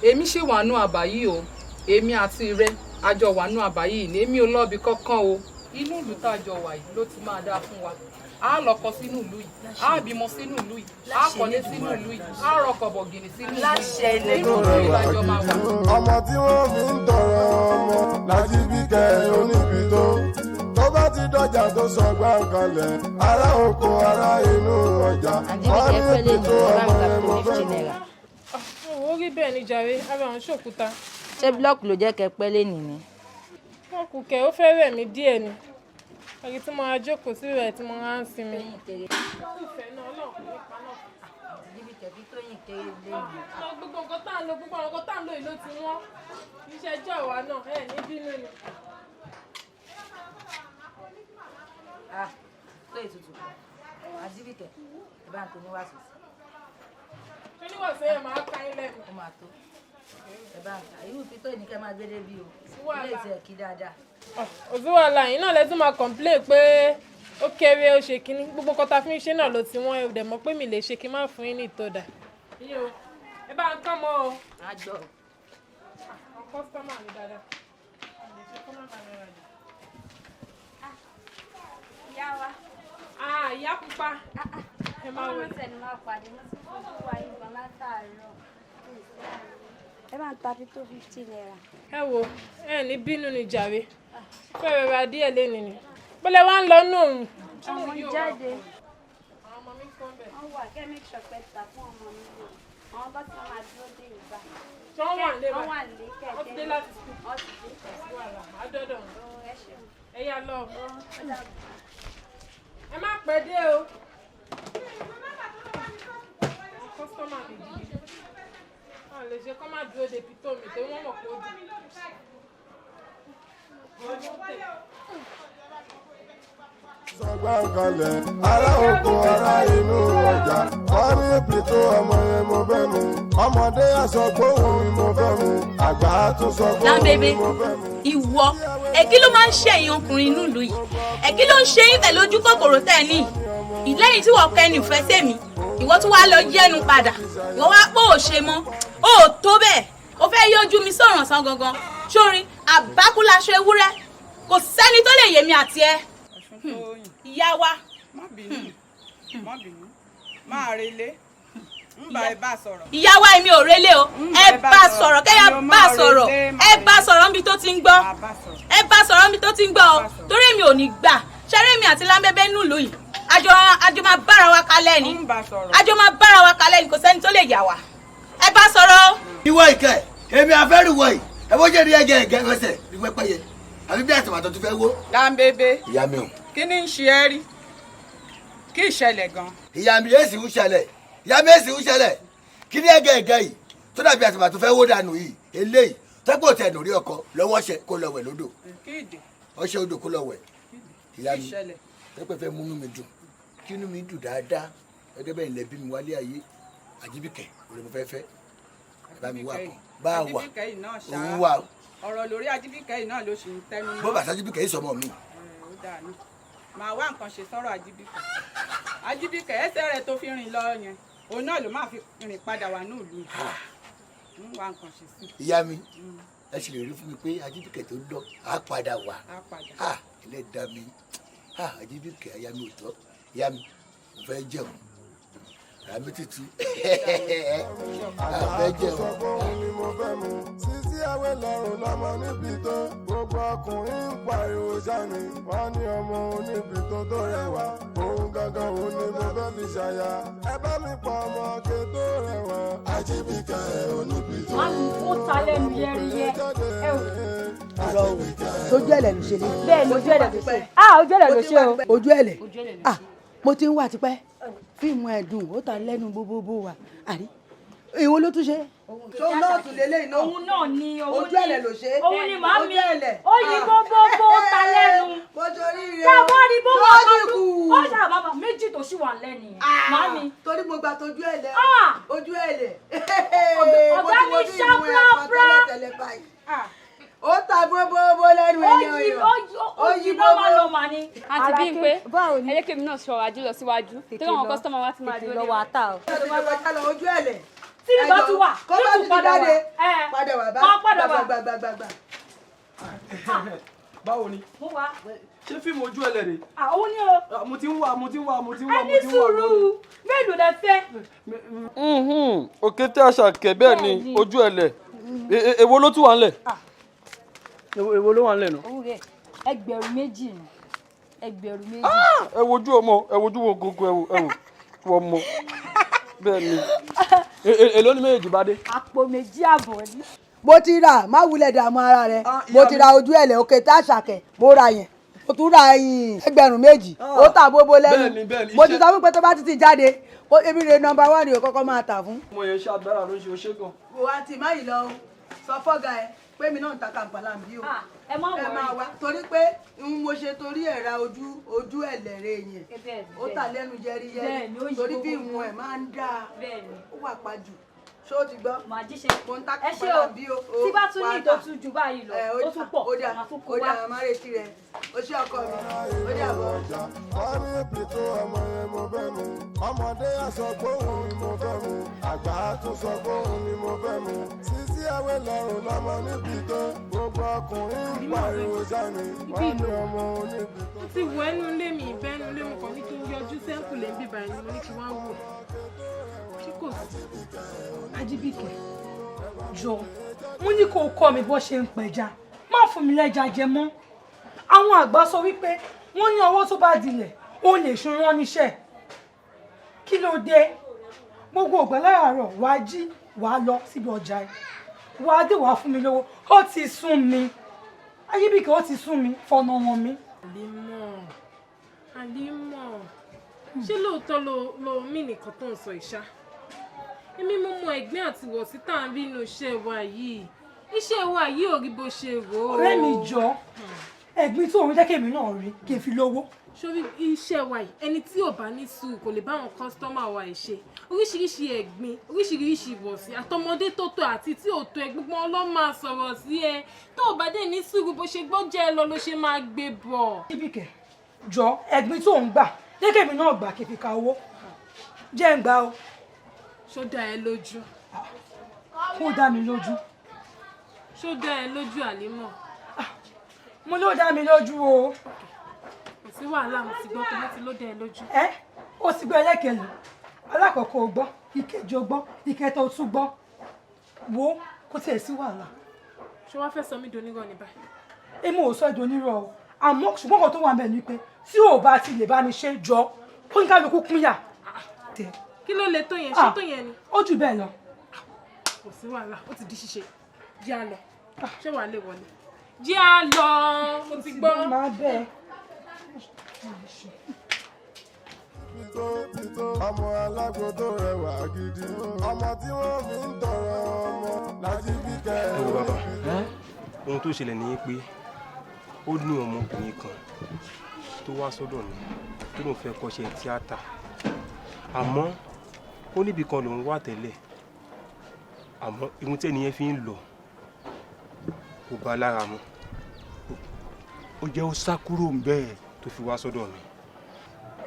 Èmi ṣì wà nú àbá yìí o. Èmi àti rẹ àjọ wà nú àbá yìí ní èmi ò lọ́ọ̀bì kankan o. Inú ìlú tá a jọ wà yìí ló ti máa dáa fún wa. A lọ́kọ sínú ìlú yìí, a bímọ sínú ìlú yìí, a kọ́lé sínú ìlú yìí, a rọkọ̀ bọ̀gìnì sínú ìlú yìí. Inú ìlú yìí lájọ máa wà. Ọmọ tí wọ́n fi ń tọrọ ọmọ l'Ajíbíkẹ́ oníbi tó bá ti dọjà tó sọ gbàǹkanlẹ̀, ará oko ará inú ọjà, wọ́n ní ibi tó ọmọ ẹ mo fẹ́ mú. Ó rí bẹ́ẹ̀ ni jàre, ara òun ṣòkúta. Ṣé búlọ́ọ̀kù ló jẹ́ kẹ́ pẹ́ lénìí ni? Wọn kù kẹ́, ó fẹ́ rẹ̀ mí díẹ̀ ni. Àyè tí mo ra jókòó sí rẹ̀ tí mo ra ń sinmi. Ìfẹ́ náà Ọlọ́run kò ní pa náà. Gbogbo nǹkan tá à ń lo, gbogbo àwọn nǹkan tá à ń lò yìí ló ti wọ́n. Iṣẹ́ ẹjọ́ ìwà náà ẹ̀ ní bínú ni. Ah, tó ètùtù. Àjíbíkẹ́, ẹ bá ń tó ní wàásù. Ṣé ní wàásù yẹn máa ka yín lẹ́nu? Ó máa tó. Ẹ bá ń ta. Irú pípé ní kẹ́ máa gbé débi o. Ilé ìtẹ̀ kí dáadáa. Òsì wàhálà yìí náà lẹ́tún máa complain pé ó kéré, ó ṣe kínní. Gbogbo nǹkan tá a fi ń ṣe náà ló ti wọ́n, ẹ dẹ̀ mọ̀ pé mi lè ṣe kí n má fún yín ní ìtọ́dà. Iye o, ẹ bá ń kán mọ́ o. A gbọ́. Àwọn kọ́sítọ́mà mi dáadáa. Lè ṣe kó má bàa mi rajà. Ìyá wa. Ah, ìyá pupa. Ẹ máa wẹ̀. Ọlọ́run tẹ̀lé máa pàdé, mo ti fojú wa ìbọn látàárọ̀. Ẹ máa ta fi tó ₦50. Ẹ wo, ẹ ní bínú ni jàre. Fẹ́ rẹra díẹ̀ léni ni. Bọ́lẹ̀ wá ń lọ nù òun. Àwọn jáde. Àwọn ọmọ mi kọ́ bẹ̀. Wọ́n wà kẹ́ make sure pé ta fún ọmọ mi náà. Àwọn bá ti máa dúró dé ìgbà. Ṣé wọ́n wà nílé Wọ́n báyìí? wà nílé kẹ̀kẹ́. Wọ́n ti dé láti school. Wọ́n ti dé. Wàhálà, á dọ́dọ̀ wọn. Ẹ ṣeun. Ẹ yá lọ. Ẹ má pẹ́ dé o. Àwọn kọ́sítọ́mà mi gidi. Wọ́n lè ṣe kọ́ má dúró de pító mi torí wọ́n mọ̀ pé ó dùn. Sọ gbàǹkanlẹ̀, ará oko ará inú ọjà, wọ́n ní ibi tó ọmọ yẹn mo fẹ́ mu. Ọmọdé á sọ pé òun ni mo fẹ́ mu, àgbà á tún sọ pé òun Lámbébé, ni mo fẹ́ mu. ìwọ ẹ kí ló máa ń ṣe ẹ̀yin ọkùnrin inú ìlú yìí? Ẹ kí ló ń ṣe yín pẹ̀lú ojú kòkòrò tẹ́ ẹ ní? Ìlẹ́yìn tí wọ́n kẹnu ìfẹ́ sẹ́mi, ìwọ tún wáá lọ yẹnu padà, ìwọ wá pò ó ṣe mọ́, ó ò tó bẹ́ẹ̀, ó fẹ́ yọjú mi sọ̀rọ̀ sàn gangan. Sórí àbákúláṣọ ewúrẹ́, kò sẹ́ni tó lè yèmí àti ẹ. Ìyá wa. Má bínú, má bínú, máa relé, ń bá ẹ bá sọ̀rọ̀. Ìyá wa, èmi ò relé o. Ẹ bá sọ̀rọ̀, kẹ́yà bá sọ̀rọ̀, ẹ bá sọ̀rọ̀ níbi tó ti ń gbọ́, ẹ bá sọ̀rọ̀ níbi tó ti ń gbọ́ o, torí èmi ò ní gbà. Ṣẹ́rẹ́ èmi àti Lámbébé nílùú yìí, àjọ máa bára wa kalẹ̀ ni, àjọ máa bára wa kalẹ̀ ni, kò sẹ́ni tó lè yà wá. Ẹ bá sọ̀rọ̀ o. Ìwọ ìkẹ, èmi àfẹ́rù wọ̀ yìí, ẹ bó jẹ́ ní ẹgẹ ẹgẹ ẹsẹ̀ ní pẹ́pẹ́yẹ àbí bí àtàmàtọ̀ tó fẹ́ wó. Lámbébé. Ìyá mi o. Kí ni ń ṣe ẹ́ rí? Kí ìṣẹ̀lẹ̀ gan? Ìyá mi, èsì ń ṣẹlẹ̀, ìyá mi, èsì ń ṣẹlẹ̀. Kí ní ẹgẹ ẹgẹ yìí tó dàbí àtàmàtọ̀ fẹ́ wó dànù yìí, eléyìí tẹ́pọ̀ tẹ̀ lórí ọkọ lọ́wọ́ ṣẹ kó lọ wẹ̀ lódò. Kí ìdè? Ọṣẹ odò kó lọ wẹ̀. Ìyá mi, Ìṣẹ̀lẹ̀. tẹ́pẹ́ fẹ́ múnú mi dùn, kí inú mi dùn dáadáa gẹ́gẹ́ bẹ́ẹ̀ ilẹ̀ bí mi wálé ayé. Àjíbíkẹ́ òun mo fẹ́ fẹ́, ẹ bá mi wà kàn bá a wà. Ajíbíkẹ́ yìí náà ṣá. Òun wà. Ọ̀rọ̀ lórí Ajíbíkẹ́ yìí náà ló ṣì ń tẹnu mọ́. Bó bàtà Ajíbíkẹ́ yìí sọmọ mi. Ó dáa náà, màá wá nǹkan ṣe sọ́rọ̀ Ajíbíkẹ́. Ajíbíkẹ́, ẹsẹ̀ rẹ̀ tó fi rìn lọ yẹn, òun náà ló máa fi rìn padà wà ní ìlú yìí. Ń wá nǹkan ṣe sí. Ìyá mi, ẹ ṣe lè rí fún mi pé Ajíbíkẹ́ tó lọ á padà wá. Á padà. Ah, ẹlẹ́dàá mi, ah, Ajíbíkẹ́ aya mi ò tọ́. Ìyá mi, mo fẹ́ jẹun, ara mi tutù, a fẹ́ jẹun. Sọ pé òun ni mo fẹ́ mu. Sisi àwẹ̀ lọ́rùn lọ́mọ níbi tó. Gbogbo ọkùnrin ń pariwo sani. Wọ́n ní ọmọ oníbi tó tó rẹwà. Òun gangan òun ni mo fẹ́ fi ṣàyà. Ẹ bá mi pọ̀ ọmọ ké tó rẹwà. Ajíbíkẹ́ oníbi tó. Màmí, ó ta lẹ́nu yẹ́rìyẹ́. Ẹ wò. Sójú ẹ̀lẹ̀ ló ṣe lé. Bẹ́ẹ̀ ni, ojú ẹ̀lẹ̀ ló ṣe. Ah, ojú ẹ̀lẹ̀ ló ṣe o. Ojú ẹ̀lẹ̀. Ah, mo ti ń wà tipẹ́. Fíìmù ẹ̀dùn ó ta lẹ́nu gbogbogbò wa. Àrí èwo ló tún ṣe. Ṣó náà tún lélẹ́yìn náà? Òun náà ni, òun Ojú ẹ̀lẹ̀ ló ṣe. Òun ni màmí. Ojú ẹ̀lẹ̀. Ó yí gbogbogbò, ó ta lẹ́nu. Mo ṣoríire. Tá a bá rí bó wà Lójú lọ́dún. kù. Ó ṣàbàbà méjì tó ṣì wà lẹ́nu yẹn. Màmí. Torí mo gba tójú ẹ̀lẹ̀. Ojú ẹ̀lẹ̀. Ọ̀gá mi ṣá prapra. Ó ta bóbóbó lẹ́nu Ó ẹ̀yàn yí èèyàn. ó yí lọ́mà lọ́mà ni. Àǹtí Bímpé, ẹ jẹ́ kí èmi náà ṣọ́ra jù lọ síwájú torí àwọn kọ́sítọ́mà wa ti máa Tètè dúró lọ dè wá wá. tà o. Kọjá lọ ojú ẹ̀lẹ̀. Tí mi bá tún wà, kó bá yóò tún tún ti padà wá. jáde. Ẹ, Padà wá bá. Máa padà wá. Gbàgbàgbàgbà. Báwo ni? Mo wà. Ṣé fíìmù ojú ẹlẹ̀ rè? Àwọn ní o. Mo ti ń wá, mo ti ń wá, mo ti ń wá, Ẹ mo ní ti ń wá. sùúrù, mélòó lẹ fẹ́? Òkété Àṣàkẹ́, bẹ́ẹ̀ ni, ojú ẹlẹ̀. Èwo ló tún wà ńlẹ̀? Èwo ló wà ńlẹ̀ nù? Owó rẹ̀ 2000 ni, 2000. Ẹ wojú ọmọ, ẹ wojú wo gogo, ẹ wo, ẹ wo wọ ọmọ. Bẹ́ẹ̀ ni. Èló ni méjèèjì bá dé? Àpò 2.5 ni. Mo ti rà, má wulẹ̀ dààmú ara rẹ. Mo ti ra ojú ẹ̀lẹ̀ òkè tá àṣàkẹ́, mo ra yẹn. Mo tún ra ẹyìn 2000, ó ta bóbó lẹ́nu. Bẹ́ẹ̀ni, bẹ́ẹ̀ni, Mo ti sọ fún pé tó bá ti ti jáde, èmi rè nọ́mbà wán ni o kọ́kọ́ máa tà fún. Mo yẹn ṣe agbára ló ń ṣe oṣé gan. Wo àǹtí má yìí lọ o, sọ fọ́gà ẹ pé mi náà ń ta kàǹpàlà ń bí o. Ẹ má Ẹ máa wọrí. wá torí pé n mo ṣe torí ẹ̀ ra ojú ojú ẹ̀lẹ̀rẹ̀ yẹn. Ó ta lẹ́nu yẹriyẹri Bẹ́ẹ̀ni, ó yí torí gbogbo fíìmù ẹ̀ máa ń dáa. Bẹ́ẹ̀ni. Ó wà pajù. Ṣé o ti gbọ́? Màá jíṣẹ́. Mo ń ta Ẹ ṣé kàǹpàlà o. ń bí o. Tí bá tún ní Wà á tà. ìtọ́tún ju báyìí lọ, Ẹ, ó tún pọ̀, ó dà, màá tún kó ó wá. dà, má retí rẹ. O ṣé ọkọ mi, ó dàbọ̀. Wọ́n ní pìtó ọmọ yẹn mo fẹ́ mu. Ọmọdé á sọ pé òun ni mo fẹ́ mu. Àgbà á tún sọ pé òun ni mo fẹ́ mu. Sísí ẹwé lọ́rùn lọ́mọ ní pìtó. Gbogbo ọkùnrin ń pariwo sani. Wọ́n ní ọmọ onípìtó. Mo ti wọ ẹnu ilé mi, ìbẹ́ ẹnu ilé, mo kàn ní kí n yọjú sẹ́ńkù lè ń bíbá ẹni, mo ní kí wọ́n wò. Ṣé kò sí? Ajíbíkẹ́, jọ, mo ní kó o kọ́ mi bó ṣe ń pẹja, má fún mi lẹ́ja jẹ mọ́. Àwọn àgbà sọ wípé wọ́n ní ọwọ́ tó bá dilẹ̀ òun lè ṣun rán níṣẹ́. Kí ló dé? Gbogbo ògbà láràárọ̀ wàá jí, wàá lọ síbi ọjà ẹ, wàá dé, wàá fún mi lówó. Ó ti sún mi, Ajíbíkẹ́, ó ti sún mi, fọ̀nà wọn mi. Àlímọ̀, Àlímọ̀, ṣé lóòótọ́ ló mí nìkan tó ń sọ ìṣá? Èmi mo mọ ẹ̀gbin àti ìwọ̀sí tá à ń rí inú iṣẹ́ wa yìí. Iṣẹ́ wa yìí ò rí bó ṣe rò ó. Ọ̀rẹ́ mi, jọ, ẹ̀gbin tó òun jẹ́ kémi náà rí kí n fi lówó. Sórí iṣẹ́ wa yìí, ẹni tí ò bá ní sùúrù kò lè bá àwọn kọ́sítọ́mà wa yìí ṣe. Oríṣiríṣi ẹ̀gbin, oríṣiríṣi ìwọ̀sí, àtọmọdé tó tó àti tí ò tó ẹ, gbogbo wọn ló máa sọ̀rọ̀ sí ẹ. Tó ò bá dé ní sùúrù, bó ṣe gbọ́ jẹ́ ẹ lọ ló ṣe máa gbé bọ̀. Ajíbíkẹ́, jọ, ẹ̀gbin tó ń gbà jẹ́ kémi náà gbà kí n fi ka owó, jẹ́ ń gbà o. Ṣó dá ẹ lójú? Kó dá mi lójú. Ṣó dá ẹ lójú, Àlímọ̀? Mo ló dá mi lójú o. Kò sí wàhálà, mo ti gbọ́, tó bá ti ló dá ẹ lójú. Ẹ ó ti gbọ́ ẹlẹ́kẹ̀lú, alákọ̀ọ́kọ́ o gbọ́, ìkejì o gbọ́, ìkẹta o tún gbọ́. Wo, kò tiẹ̀ sí wàhálà. Ṣé wàá fẹ́ sọ mí donírọ̀ ní báyìí? Èmi ò sọ ìdonírọ̀ o, àmọ́ ṣùgbọ́n kan tó wà mẹ́rin ni pé tí ò bá ti lè bá mi ṣe, jọ, kó ní kálukú pínyà. Kí ló lè tó yẹn? Ṣé tó yẹn ni? Ó jù bẹ́ẹ̀ lọ. Kò sí wàhálà, ó ti di ṣíṣe. Jẹ́ á lọ. Ṣé wàá lè wọlé? Jẹ́ á lọ, mo ti gbọ́. Máa bẹ́ẹ̀. Ọmọ alágbo tó rẹwà gidi. Ọmọ tí wọ́n fi ń tọrọ ọmọ l'Ajíbíkẹ́. Ẹ wo bàbá, ohun tó ṣẹlẹ̀ ni pé ó ní ọmọkùnrin kan tó wá sọ́dọ̀ mi tó lóun fẹ́ kọ́ṣẹ́ tíátà, àmọ́ ó níbi kan lòun wà tẹ́lẹ̀, àmọ́ irun tí ẹnìyẹn fi ń lọ kò bá lára mu. Ó jẹ́ ó sá kúrò ń bẹ́ẹ̀. Tó fi wá sọ́dọ̀ mi,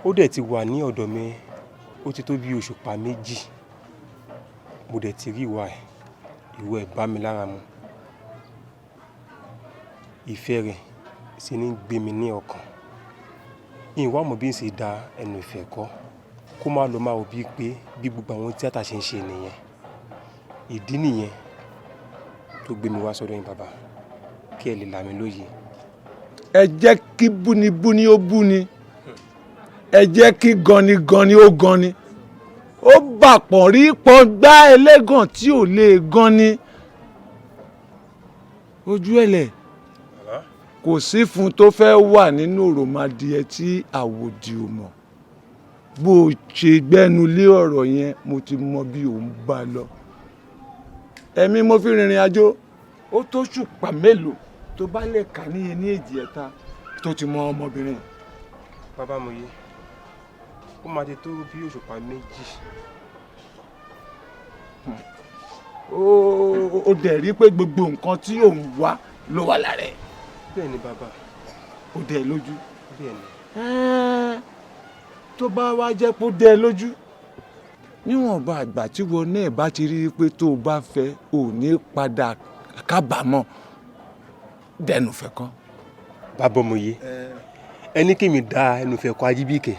ó dẹ̀ ti wà ní ọ̀dọ̀ mi, ó ti tó bí òṣùpá 2. Mo dẹ̀ ti rí ìwà ẹ̀, ìwà ẹ̀ bá mi lára mu, ìfẹ́ rẹ̀ sì ní gbé mi ní ọkàn. Ìwà mọ̀ bí n ṣe da ẹnu ìfẹ́ kọ́ kó má lọ máa wò bíi pé bí gbogbo àwọn tíátà ṣe ń ṣe nìyẹn. Ìdí nìyẹn tó gbé mi wá sọ́dọ̀ yín bàbá, kí ẹ lè là mí lóye. Ẹ jẹ́ kí búnibúni ó búni, ẹ jẹ́ kí ganigani ó gani. Ó bàpọ̀ rí pọ́n gbá ẹlẹ́gàn tí ò lè gan ni ojú ẹ̀lẹ̀. Kò sí fún tó fẹ́ wà nínú òròmọdìẹ tí àwòdì ò mọ̀. Bó o ṣe gbẹ́nu lé ọ̀rọ̀ yẹn, mo ti mọ bí òun bá lọ. Ẹ̀mí mo fi rìnrìn àjò. Ó tó ṣùpà mélòó tó bá lè kà ní ení èjì ẹ̀ta tó ti mọ ọmọbìnrin? Bàbá, mo yé, ó máa ti tó bí òṣùpá 2. Ó dẹ̀ rí pé gbogbo nǹkan tí òun wá ló wà lára ẹ̀. Bẹ́ẹ̀ ni bàbá. Ó dẹ lójú. Bẹ́ẹ̀ ni. Tó bá wá jẹ́ pé ó dẹ lójú, níwọ̀nba àgbà tí wọn náà bá ti rí i pé tó o bá fẹ́ ò ní padà kábàámọ̀, dẹnu fẹ́ kọ́. Bàbá ọmọye, ẹni kí mi da ẹnu fẹ́ kọ Ajíbíkẹ́.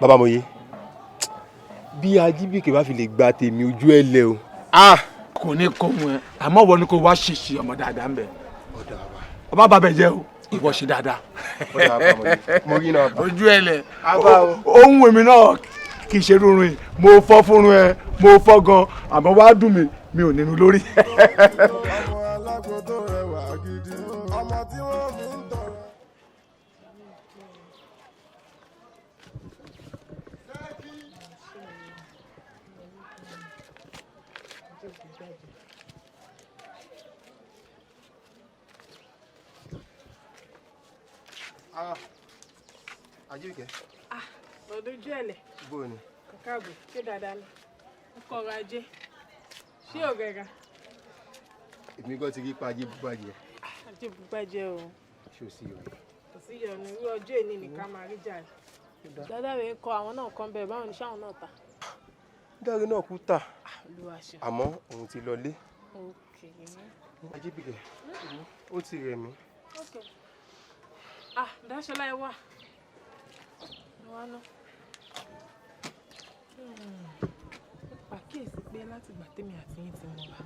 Bàbá ọmọye, bí Ajíbíkẹ́ bá fi lè gba tèmi, ojú ẹ lẹ o. Kò ní kó mu ẹ, àmọ́ wọ́n ní kó wá ṣèṣì ọmọ dáadáa ń bẹ. Ọba bàbá ẹ jẹ́ o, ìwọ ṣe dáadáa. Ojú ẹ lẹ, ohun èmi náà kì í ṣe rúrun yìí, mo fọ́ fúnrun ẹ, mo fọ́ gan, àmọ́ wàá dùn mí, mi ò nínú lórí. Ọmọ alágbo tó rẹwà gidi, ọmọ tí wọ́n fi ń tọrọ. Ajíbíkẹ́. Lọ́dọ̀jú ẹ̀lẹ̀. Bó o ní? Káàbọ̀, ṣé dáadáa ni? Ọkọ̀ ọrọ̀ ajé, ṣé ò rẹ̀ra? Èmi gan ti rí pa ajé búbàjẹ́. Ajé búbàjẹ́ o. Ṣé o sì yọ̀? Kò sí ìyọnu, irú ọjọ́ èní nìkan máa rí jàre. Dáadáa rẹ̀ ń kọ àwọn náà kan bẹ́ẹ̀, báwọn ní sáwọn náà ta? Dáre náà kú tà. Olúwa ṣeun. Àmọ́ òun ti lọlé. Ok. Ajíbíkẹ́, ó ti rẹ̀ mí. Ok. Ah, Dáṣọlá, ẹ wá. Ẹ wá ná. Mo pàkíyèsí pé látìgbà tèmi àti yín ti mọra,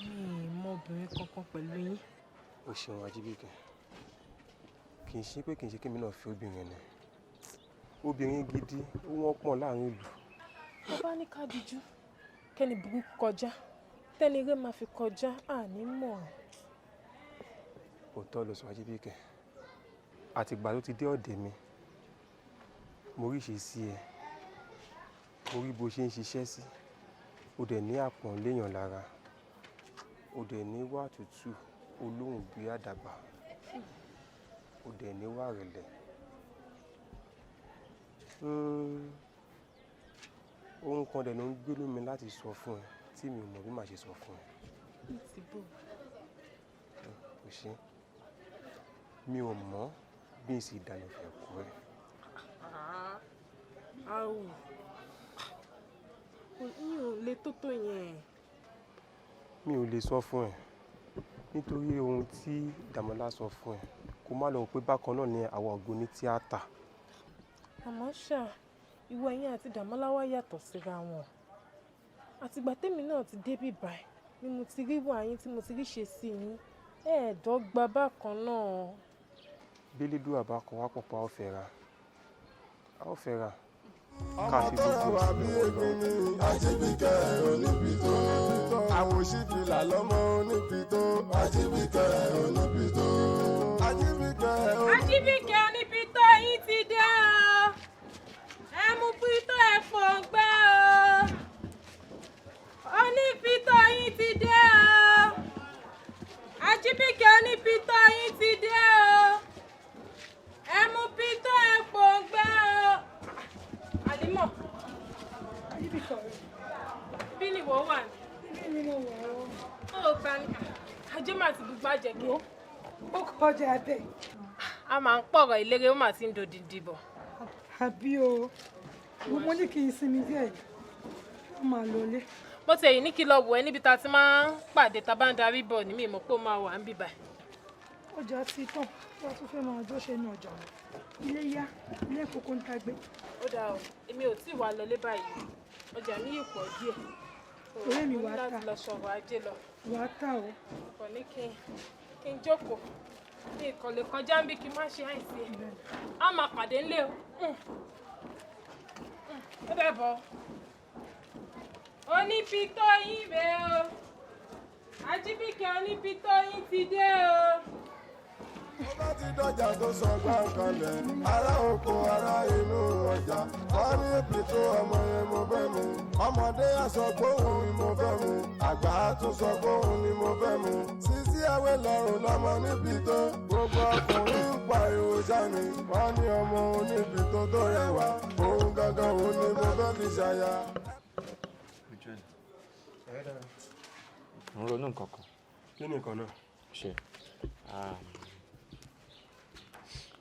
mi ì mọ obìnrin kankan pẹ̀lú yín. O ṣeun Ajíbíkẹ́. Kì í ṣe pé kì í ṣe kémi náà fi obìnrin ni. Obìnrin gidi ó wọ́pọ̀ láàrin ìlú. Tó bá ní ká dijú, kẹ́ni burúkú kọjá, tẹ́ni eré máa fi kọjá, àní mọ̀. Òótọ́ ló sọ Ajíbíkẹ́. Àtìgbà tó ti dé ọ̀dẹ̀ mi, mo rí ìṣesí ẹ, mo rí bó ṣe ń ṣiṣẹ́ sí, o dẹ̀ ní àpọ̀n léèyàn lára, o dẹ̀ ní wà tútù, olóhùn bí àdàbà, o dẹ̀ ní wà rẹ̀lẹ̀. Ohun kan dẹ̀ ló ń gbénú mi láti sọ fún ẹ tí mi ò mọ̀ bí màá ṣe sọ fún ẹ. Ní ti bò? Kò ṣe, mi ò mọ̀ bí n sì dànù fẹ́ kú ẹ. Àwù, mi ò lè tó tó yẹn. Mi ò lè sọ fún ẹ nítorí ohun tí Dàmọ́lá sọ fún ẹ, kó má lọ pé bákan náà ni àwọn ògo ní tíátà. Àmọ́ ṣá, ìwọ ẹ̀yin àti Dàmọ́lá wá yàtọ̀ síra wọn. Àtìgbà tèmi náà ti débí báyìí ni mo ti rí wà yín, tí mo ti rí ṣe sí yín. Ẹ̀ẹ́dọ́gba bákan náà. Bílédùà bá kọ wá pọ̀ pa ó fẹ́ ra. A ó fẹ́ ra. Ọmọ tó rẹwà bí egbin ni Ajíbíkẹ́ onípìtó. Àwòṣífìlà lọ́mọ onípìtó. Ajíbíkẹ́ onípìtó. Ajíbíkẹ́ onípìtó. Ajíbíkẹ́ onípìtó yín ti dé o. Ẹ mú pító ẹ fòǹgbẹ́ o. Onípìtó yín ti dé o. Ajíbíkẹ́ onípìtó yín ti dé o. Ẹ mú pító ẹ fòǹgbẹ́ o. Àlímọ̀. Ajíbíkẹ́ ọ̀rẹ́. Bí ni ìwọ wà ní? Ibi ni mo wà o. Ó gba ni ajé máa ti gbogbo àjẹkẹ́. Ó kọjá bẹ́ẹ̀. A máa ń pọ̀rọ̀ ìlérè, ó máa ti ń dòdìdì bọ̀. Àbí o, mo ní kí n sinmi díẹ̀, ó máa lọlé. Mo ti ẹ̀yìn ní kí lọ wọ̀ ẹ́ níbi tá a ti máa ń pàdé tá a bá ń darí bọ̀ ní mi mọ̀ pé ó máa wà ń bíbà. Ọjà ti tán, wọ́n tún fẹ́ máa jọ́ ṣe inú ọjà wọn. Ilé yá, ilé kókó ń tagbé. Ó dáa o, èmi ò tí ì wá lọlé báyìí, ọjà mi yìí pọ̀ díẹ̀. Ọ̀rẹ́ mi Mo ní wàá tà. láti lọ ṣọ̀rọ̀ ajé lọ. Wàá tà o. Kò ní kí n jókòó. Mi kò lè kọjá ń bí kí n má ṣe àìsí ẹ̀. A máa pàdé ńlé o. Ó dàbọ̀. Onípító yín rèé o. Ajíbíkẹ́ onípító yín ti dé o. Tó bá ti dọjà tó sọ gbàǹkanlẹ̀, ará oko ará inú ọjà, wọ́n ní pìtó ọmọ yẹn mo fẹ́ mu. Ọmọdé á sọ pé òun ni mo fẹ́ mu, àgbà á tún sọ pé òun ni mo fẹ́ mu. Sisi àwẹ̀ lọ́rùn lọ́mọ níbi tó, gbogbo ọkùnrin ń pariwo sámi. Wọ́n ní ọmọ oníbi tó tó rẹwà, òun gangan òun ni mo fẹ́ fi ṣaya. Mo ń ronú nǹkan kan. Kí ni nǹkan náà? Ṣe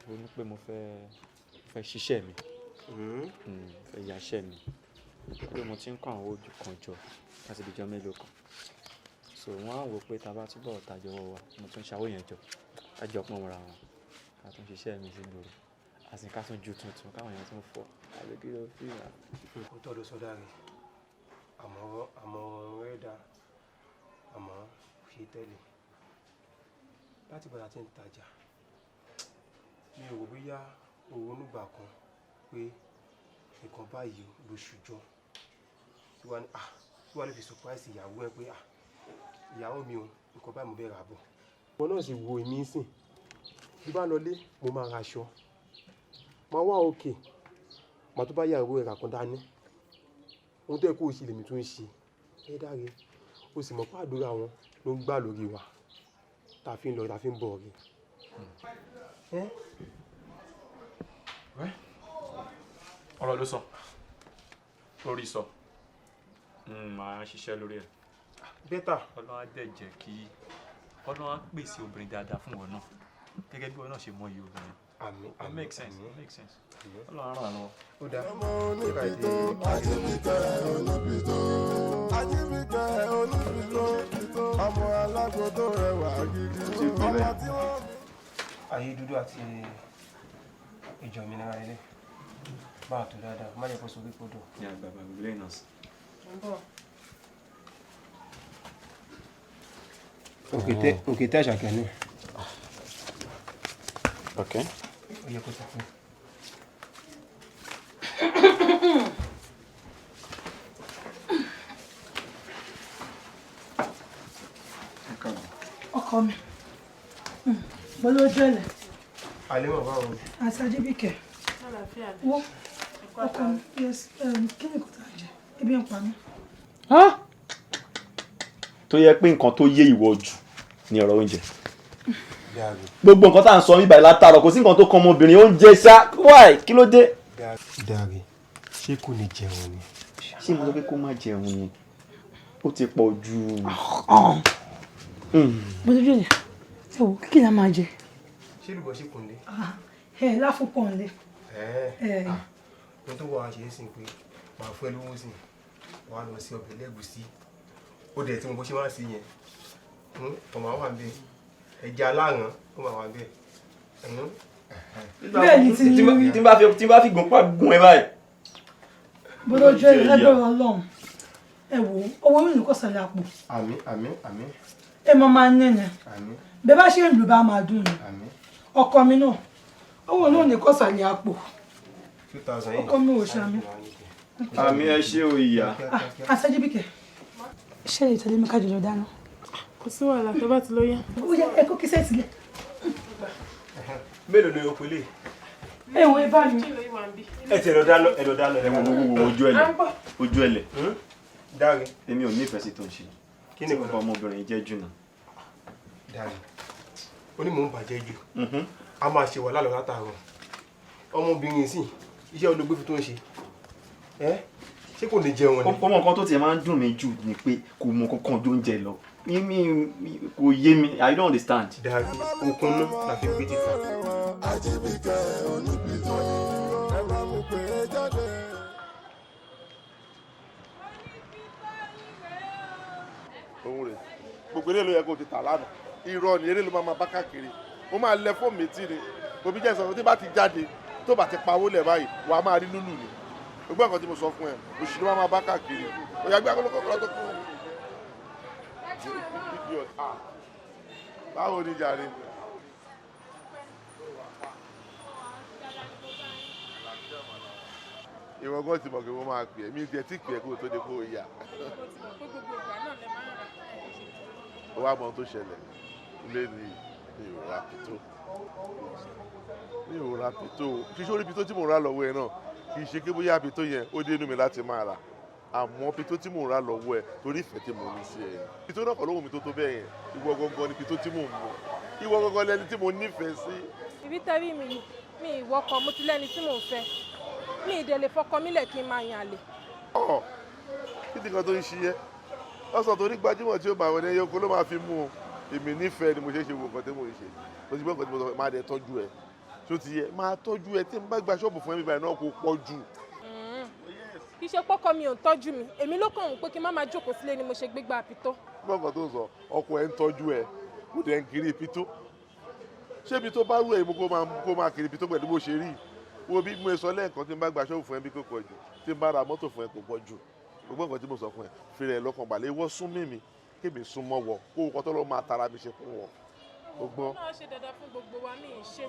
ronú pé mo fẹ́ ṣiṣẹ́ mi. Fẹ́ yaṣẹ́ mi. Pé mo ti ń kó àwọn ojú kan jọ láti ibi jọ mélòó kan. So wọ́n á wò pé tá a bá túbọ̀ tàjọ wọ̀ wá, mo tún ṣàwó yẹn jọ. Ká jọ pọ́n mọ́ra wọn. Ká tún ṣiṣẹ́ mi sí gbòòrò. Àti ká tún ju tuntun káwọn èèyàn tún fọ́. Àbí kí ló fi hàn? Ó tọ́ ló sọ dáre. Àmọ́ rẹ̀ dá, àmọ́ kò ṣe tẹ́lẹ̀. Láti ìgbà tí a ti ń tajà, mi ò rò bóyá o ronú ìgbà kan pé nǹkan báyìí ló ṣùjọ. Tí wàá ní, tí wàá lè fi surprise ìyàwó ẹ pé, ìyàwó mi o, nǹkan báyìí mo fẹ́ rà bọ̀. Ìwọ náà sì wo èmi sìn. Bí bá lọlé, mo máa ra aṣọ. Màá wá òkè. Màá tó bá ìyàwó ẹ rà kan dání. Ohun tó yẹ kó o ṣe lèmi tún ń ṣe. Ẹ dáre, o sì mọ̀ pé àdúrà wọn ló ń gbà lórí wa. Ta fi ń lọ, ta fi ń bọ̀ rí. Ọ̀rọ̀ ló sọ. Lórí sọ. Màá ṣiṣẹ́ lórí ẹ̀. Bẹ́tà. Ọlọ́run á dẹ̀ jẹ́ kí Ọlọ́run á pèsè obìnrin dáadáa fún wọn náà. Gẹ́gẹ́ bí wọn náà ṣe mọ iye obìnrin. Àmín, It makes sense. àmín. It makes sense. Ọlọ́run á ràn án lọ́wọ́. Ó dáa. Ọmọ onípìtó, Ajíbíkẹ́ onípìtó. Ajíbíkẹ́ onípìtó, ọmọ alágbo tó rẹwà gidi. Ọmọ tí wọ́n bí. Ayé dúdú àti ìjọ òmìnira ilé. Bá a tó dáadáa, má jẹ́ kó sorí kodò. Ní àgbàgbà gbogbo lẹ́yìn náà sí. Òkè tẹ́ Àṣàkẹ́ ní. Ok. Ó yẹ kó sọ fún. Ọkọ mi, mo ló jẹ́lẹ̀. Àlẹ́ báwo ni? Àti Ajíbíkẹ́. Wo ọkọ mi, yes, kí ni kò tá a jẹ? Ebi ń pa mí. Tó yẹ pé nǹkan tó yé ìwọ jù ni ọ̀rọ̀ oúnjẹ. Gbogbo nǹkan tá à ń sọ bíbáyìí látàárọ̀, kò sí nǹkan tó kan ọmọbìnrin oúnjẹ ṣá. Why? Kí ló dé? Dáre, ṣé kò ní jẹun ni? Ṣé mo sọ pé kó má jẹun ni? Ó ti pọ̀ jù. Mo ti jẹ́lẹ̀, ẹ wò, kí la máa jẹ? Ṣé olùbọ̀ ṣì kùn lé? Ẹ láfún pọ̀ nílé. Ohun tó wà á ṣe é sìn pé màá fún ẹ lówó sìn, wàá lọ sí ọbẹ̀ lẹ́gùsí. Ó dẹ̀ tí mo bó ṣe máa ń ṣe yẹn. Ọmọ àwọn wà ń bẹ̀. Ẹja aláràn ó máa wà ń bẹ̀. Bẹ́ẹ̀ ni ti rí. Tí n bá fi gùn pa gùn ẹ báyìí. Bó ló jẹ́ lágbára Ọlọ́run. Ẹ wò, owó mi ní kò sàlẹ̀ àpò. Àmín, àmín, àmín. Ẹ mọ máa ń nẹ̀nẹ̀. Àmín. Bẹ́ẹ̀ bá ṣe ń lù bá máa dùn ni. Àmín. Ọkọ mi náà, owó náà ní kò sàlẹ̀ àpò. 2000 yìí. Ọkọ mi ò ṣàmì. Àmín, ẹ ṣé o ìyá. Àṣẹjíbíkẹ́, ṣé lè tẹ̀lé mi ká jọjọ dáná? Kò sí wàhálà tó bá ti lóyún. Ó yẹ ẹ kó kíṣẹ́ sílẹ̀. Mélòó ni o pè lè? Ẹ wo ẹ bá mi. Ẹ ti ẹ lọ dáná, ẹ lọ dáná. Ẹ wo wo wo ojú ẹlẹ. Ojú ẹlẹ. Dáre. Èmi ò nífẹ̀ẹ́ sí tó ń ṣe. Kí ni nǹkan ọmọbìnrin jẹ́ jù náà? Dáre. Ó ní mò ń bàjẹ́ jù. A máa ṣe wàhálà lọ látàárọ̀. Ọmọbìnrin sì, iṣẹ́ olóògbé fi tó ń ṣe. Ṣé kò ní jẹun ni? Ọmọ nǹkan tó tiẹ̀ máa ń dùn mí jù ni pé kò mọ kankan ju oúnjẹ lọ. Mi kò yé mi, I don't understand. Dáre, okun náà la fi gbé títà. Ajíbíkẹ́ onípìtó, ẹ bá mi pè é jáde. Òun rè gbogbo eré ló yẹ kó o ti tà lánàá. Irọ́ ni eré ló máa bá káàkiri. Ó máa lẹ fóònù méjì ni. Òbí jẹ́ sọ̀rọ̀ tí bá ti jáde tó bá ti pawó lẹ̀ báyìí, wà á máa rí lúlù ni. Gbogbo nǹkan tí mo sọ fún ẹ, òṣì ló máa bá káàkiri. Ó yá gbé akọ́lọ́kọ́ tó kú. Báwo ni jàre? Ìwọ gan ti mọ̀ pé wọ́n máa pè é, mi tiẹ̀ tí pè é kó o tó dé kó o yà. Ó wá mọ ohun tó ṣẹlẹ̀ lé ní mi ò ra pìtó. Mi ò ra pìtó. Ṣíṣe orí pìtó tí mò ń rà lọ́wọ́ ẹ náà kì í ṣe pé bóyá pìtó yẹn ó dé inú mi láti máa rà. Àmọ́ pìtó tí mò ń rà lọ́wọ́ ẹ torí ìfẹ́ tí mo ní sí ẹ. Pìtó náà kọ́ ló wù mí tó tó bẹ́ẹ̀ yẹn. Ìwọ gangan ni pìtó tí mò ń mu. Ìwọ gangan lẹni tí mo nífẹ̀ẹ́ sí. Ibi tẹ́rí mi yìí, mi ìwọ́kọ̀ mo ti lẹ́ni tí mò ń fẹ́. Mi ì dẹ̀ lè fọkọ mi lẹ̀ kí n máa yàn àlè. Ọ̀ kí ni nǹkan tó ń ṣe yẹ? Ọsàn tó ní gbajúmọ̀ tí ó bá wọn ní ẹyọ kó ló máa fi mú o. Èmi nífẹ̀ẹ́ ni mo ṣe é ṣe wo nǹkan tí mo ń ṣe. Mo ti gbọ́ nǹkan tí mo sọ, máa dẹ̀ tọ́jú ẹ. Tó ti yẹ, máa tọ́jú ẹ tí n bá gba ṣọ́ọ̀bù fún ẹ bíbá náà kò pọ̀ jù. Kì í ṣe pọ́kọ mi ò ń tọ́jú mi, èmi ló kàn ń pé kí n má máa jókòó sílé ni mo ṣe gbégbá àpìtó. Gbọ́ nǹkan tó ń sọ, ọkọ ẹ ń tọ́jú ẹ, kò dẹ̀ ń kiri ìpító. Ṣé ibi tó bá rú ẹ̀ mú kó máa kiri ìpító pẹ̀lú bó ṣe rí? Wo bí mo sọ lẹ́ẹ̀kan tí n bá gba ṣọ́ọ̀bù fún ẹ bí kò pọ̀ jù, tí n bá ra mọ́tò fún ẹ kò pọ̀ jù. Gbogbo nǹkan tí mo sọ fún ẹ, fi rẹ̀ lọ́kàn balẹ̀, ìwọ sún mímí, kémi sún mọ́ wọ, kó o kọ́ tó lọ́ máa tara mi ṣe fún wọn. O gbọ́. Náà ṣe dáadáa fún gbogbo wa ní ìṣe.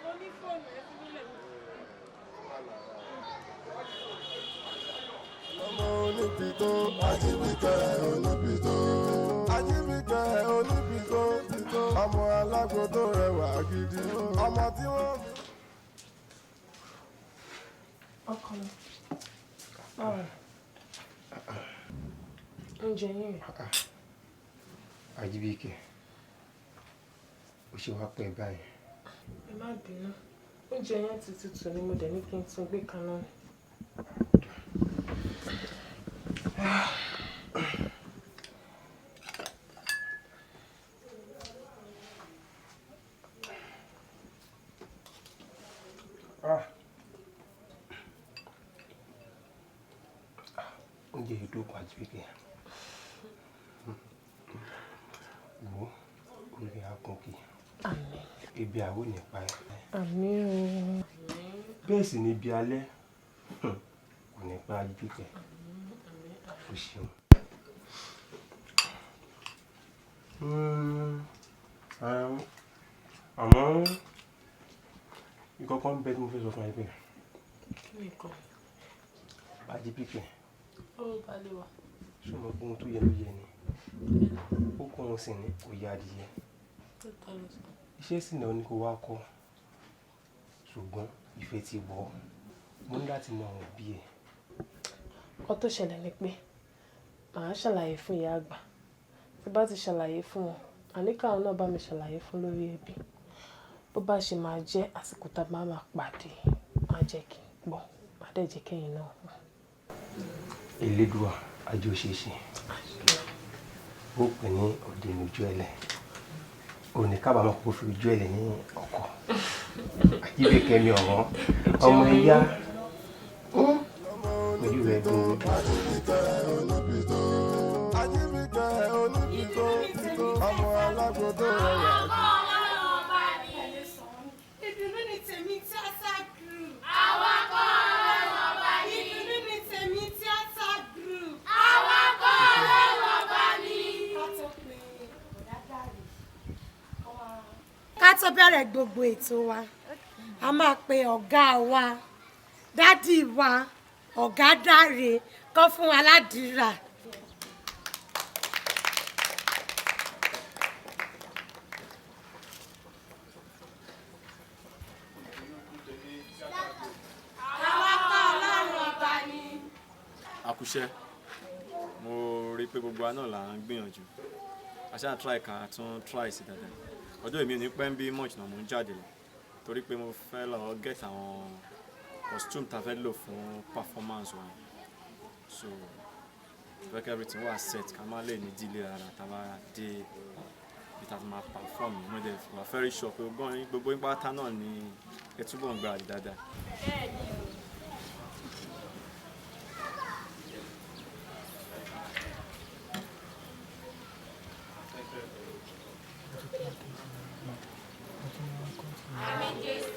Mo ní fóònù ẹ fi nílẹ̀. Ọmọ onípìtó Ajíbíkẹ́ onípìtó Ajíbíkẹ́ onípìtó ọmọ alágbo tó rẹwà gidi ọmọ tí wọ́n. Ọkọ mi, báwo ni? Oúnjẹ yín rè. Ajíbíkẹ́, ó ṣe wá pẹ́ báyìí. Ẹ má bínú, oúnjẹ yẹn ti tutù ni mo dẹ̀ ní kí n tún gbé kaná ni. Oúnjẹ yìí dókun Ajíbíkẹ́. Wo orí akúnkì. Ebi àwọn ò ní pa ẹ́. Àmín o. Bẹ́ẹ̀ sì ni ibi alẹ́ kò ní pa Ajíbíkẹ́. O ṣeun. Àmọ́ nǹkan kan ń bẹ tí mo fẹ́ sọ fún ẹ pé. Kí ni nǹkan? Ajíbíkẹ́. Ó balẹ̀ wá. Ṣé o mọ̀ pé ohun tó yẹ ló yẹ ni? Ó kọ́ ohun sì ni kò yá adìyẹ. Iṣẹ́ sì náà ni kó wá kọ́. Ṣùgbọ́n ìfẹ́ ti wọ̀ ọ́. Mo ní láti mọ àwọn òbí ẹ. Nǹkan tó ṣẹlẹ̀ ni pé màá ṣàlàyé fún ìyá àgbà. Tí bá ti ṣàlàyé fún wọn, àní káwọn náà bá mi ṣàlàyé fún lórí ẹbí. Bó bá ṣe máa jẹ́ àsìkò tá a bá máa pàdé, máa jẹ́ kí n gbọ́, máa dẹ̀ jẹ́ kẹ́yìn náà mọ̀. Elédùà ajé ó ṣeé ṣe. Ó pè ní òde ní ojú ẹlẹ̀. Ò ní kábàámọ̀ kó fi ojú ẹlẹ̀ ní ọkọ̀. Ajíbíkẹ́ mi ọ̀wọ́n, ọmọ ẹ̀yá ojú rẹ̀ dùn. Ajíbíkẹ́ onípìtó ọmọ alágbo tó rẹwà. Ìdùnnú ni tèmi tíátà group. Àwa kọ́ Ọlọ́run ọba ní. Ìdùnnú ni tèmi tíátà group. Àwa kọ́ Ọlọ́run ọba ní. Ká tó bẹ̀rẹ̀ gbogbo ètò wa, a máa pe ọ̀gá wa, dádì wa, ọ̀gá Dáre kọ́ fún wa ládìrà. Àwa kọ́ Ọlọ́run ọba ní. Àkúṣẹ́, mo rí i pé gbogbo wa náà là ń gbìyànjú. A ṣáà try ká tún try sí dáadáa. Ọjọ́ èmi ò ní pẹ́ ń bí much náà mò ń jáde lọ. Torí pé mo fẹ́ lọ get àwọn costume ta fẹ́ lò fún performance wa. So, fẹ́ kí everything wà set ká má lè ní delay rárá tá a bá dé ibi tá a ti máa perform. Mo dẹ̀ wà very sure pé gbogbo yín pátá náà ni ẹ túbọ̀ ń gbáradì dáadáa. Àmín Jésù.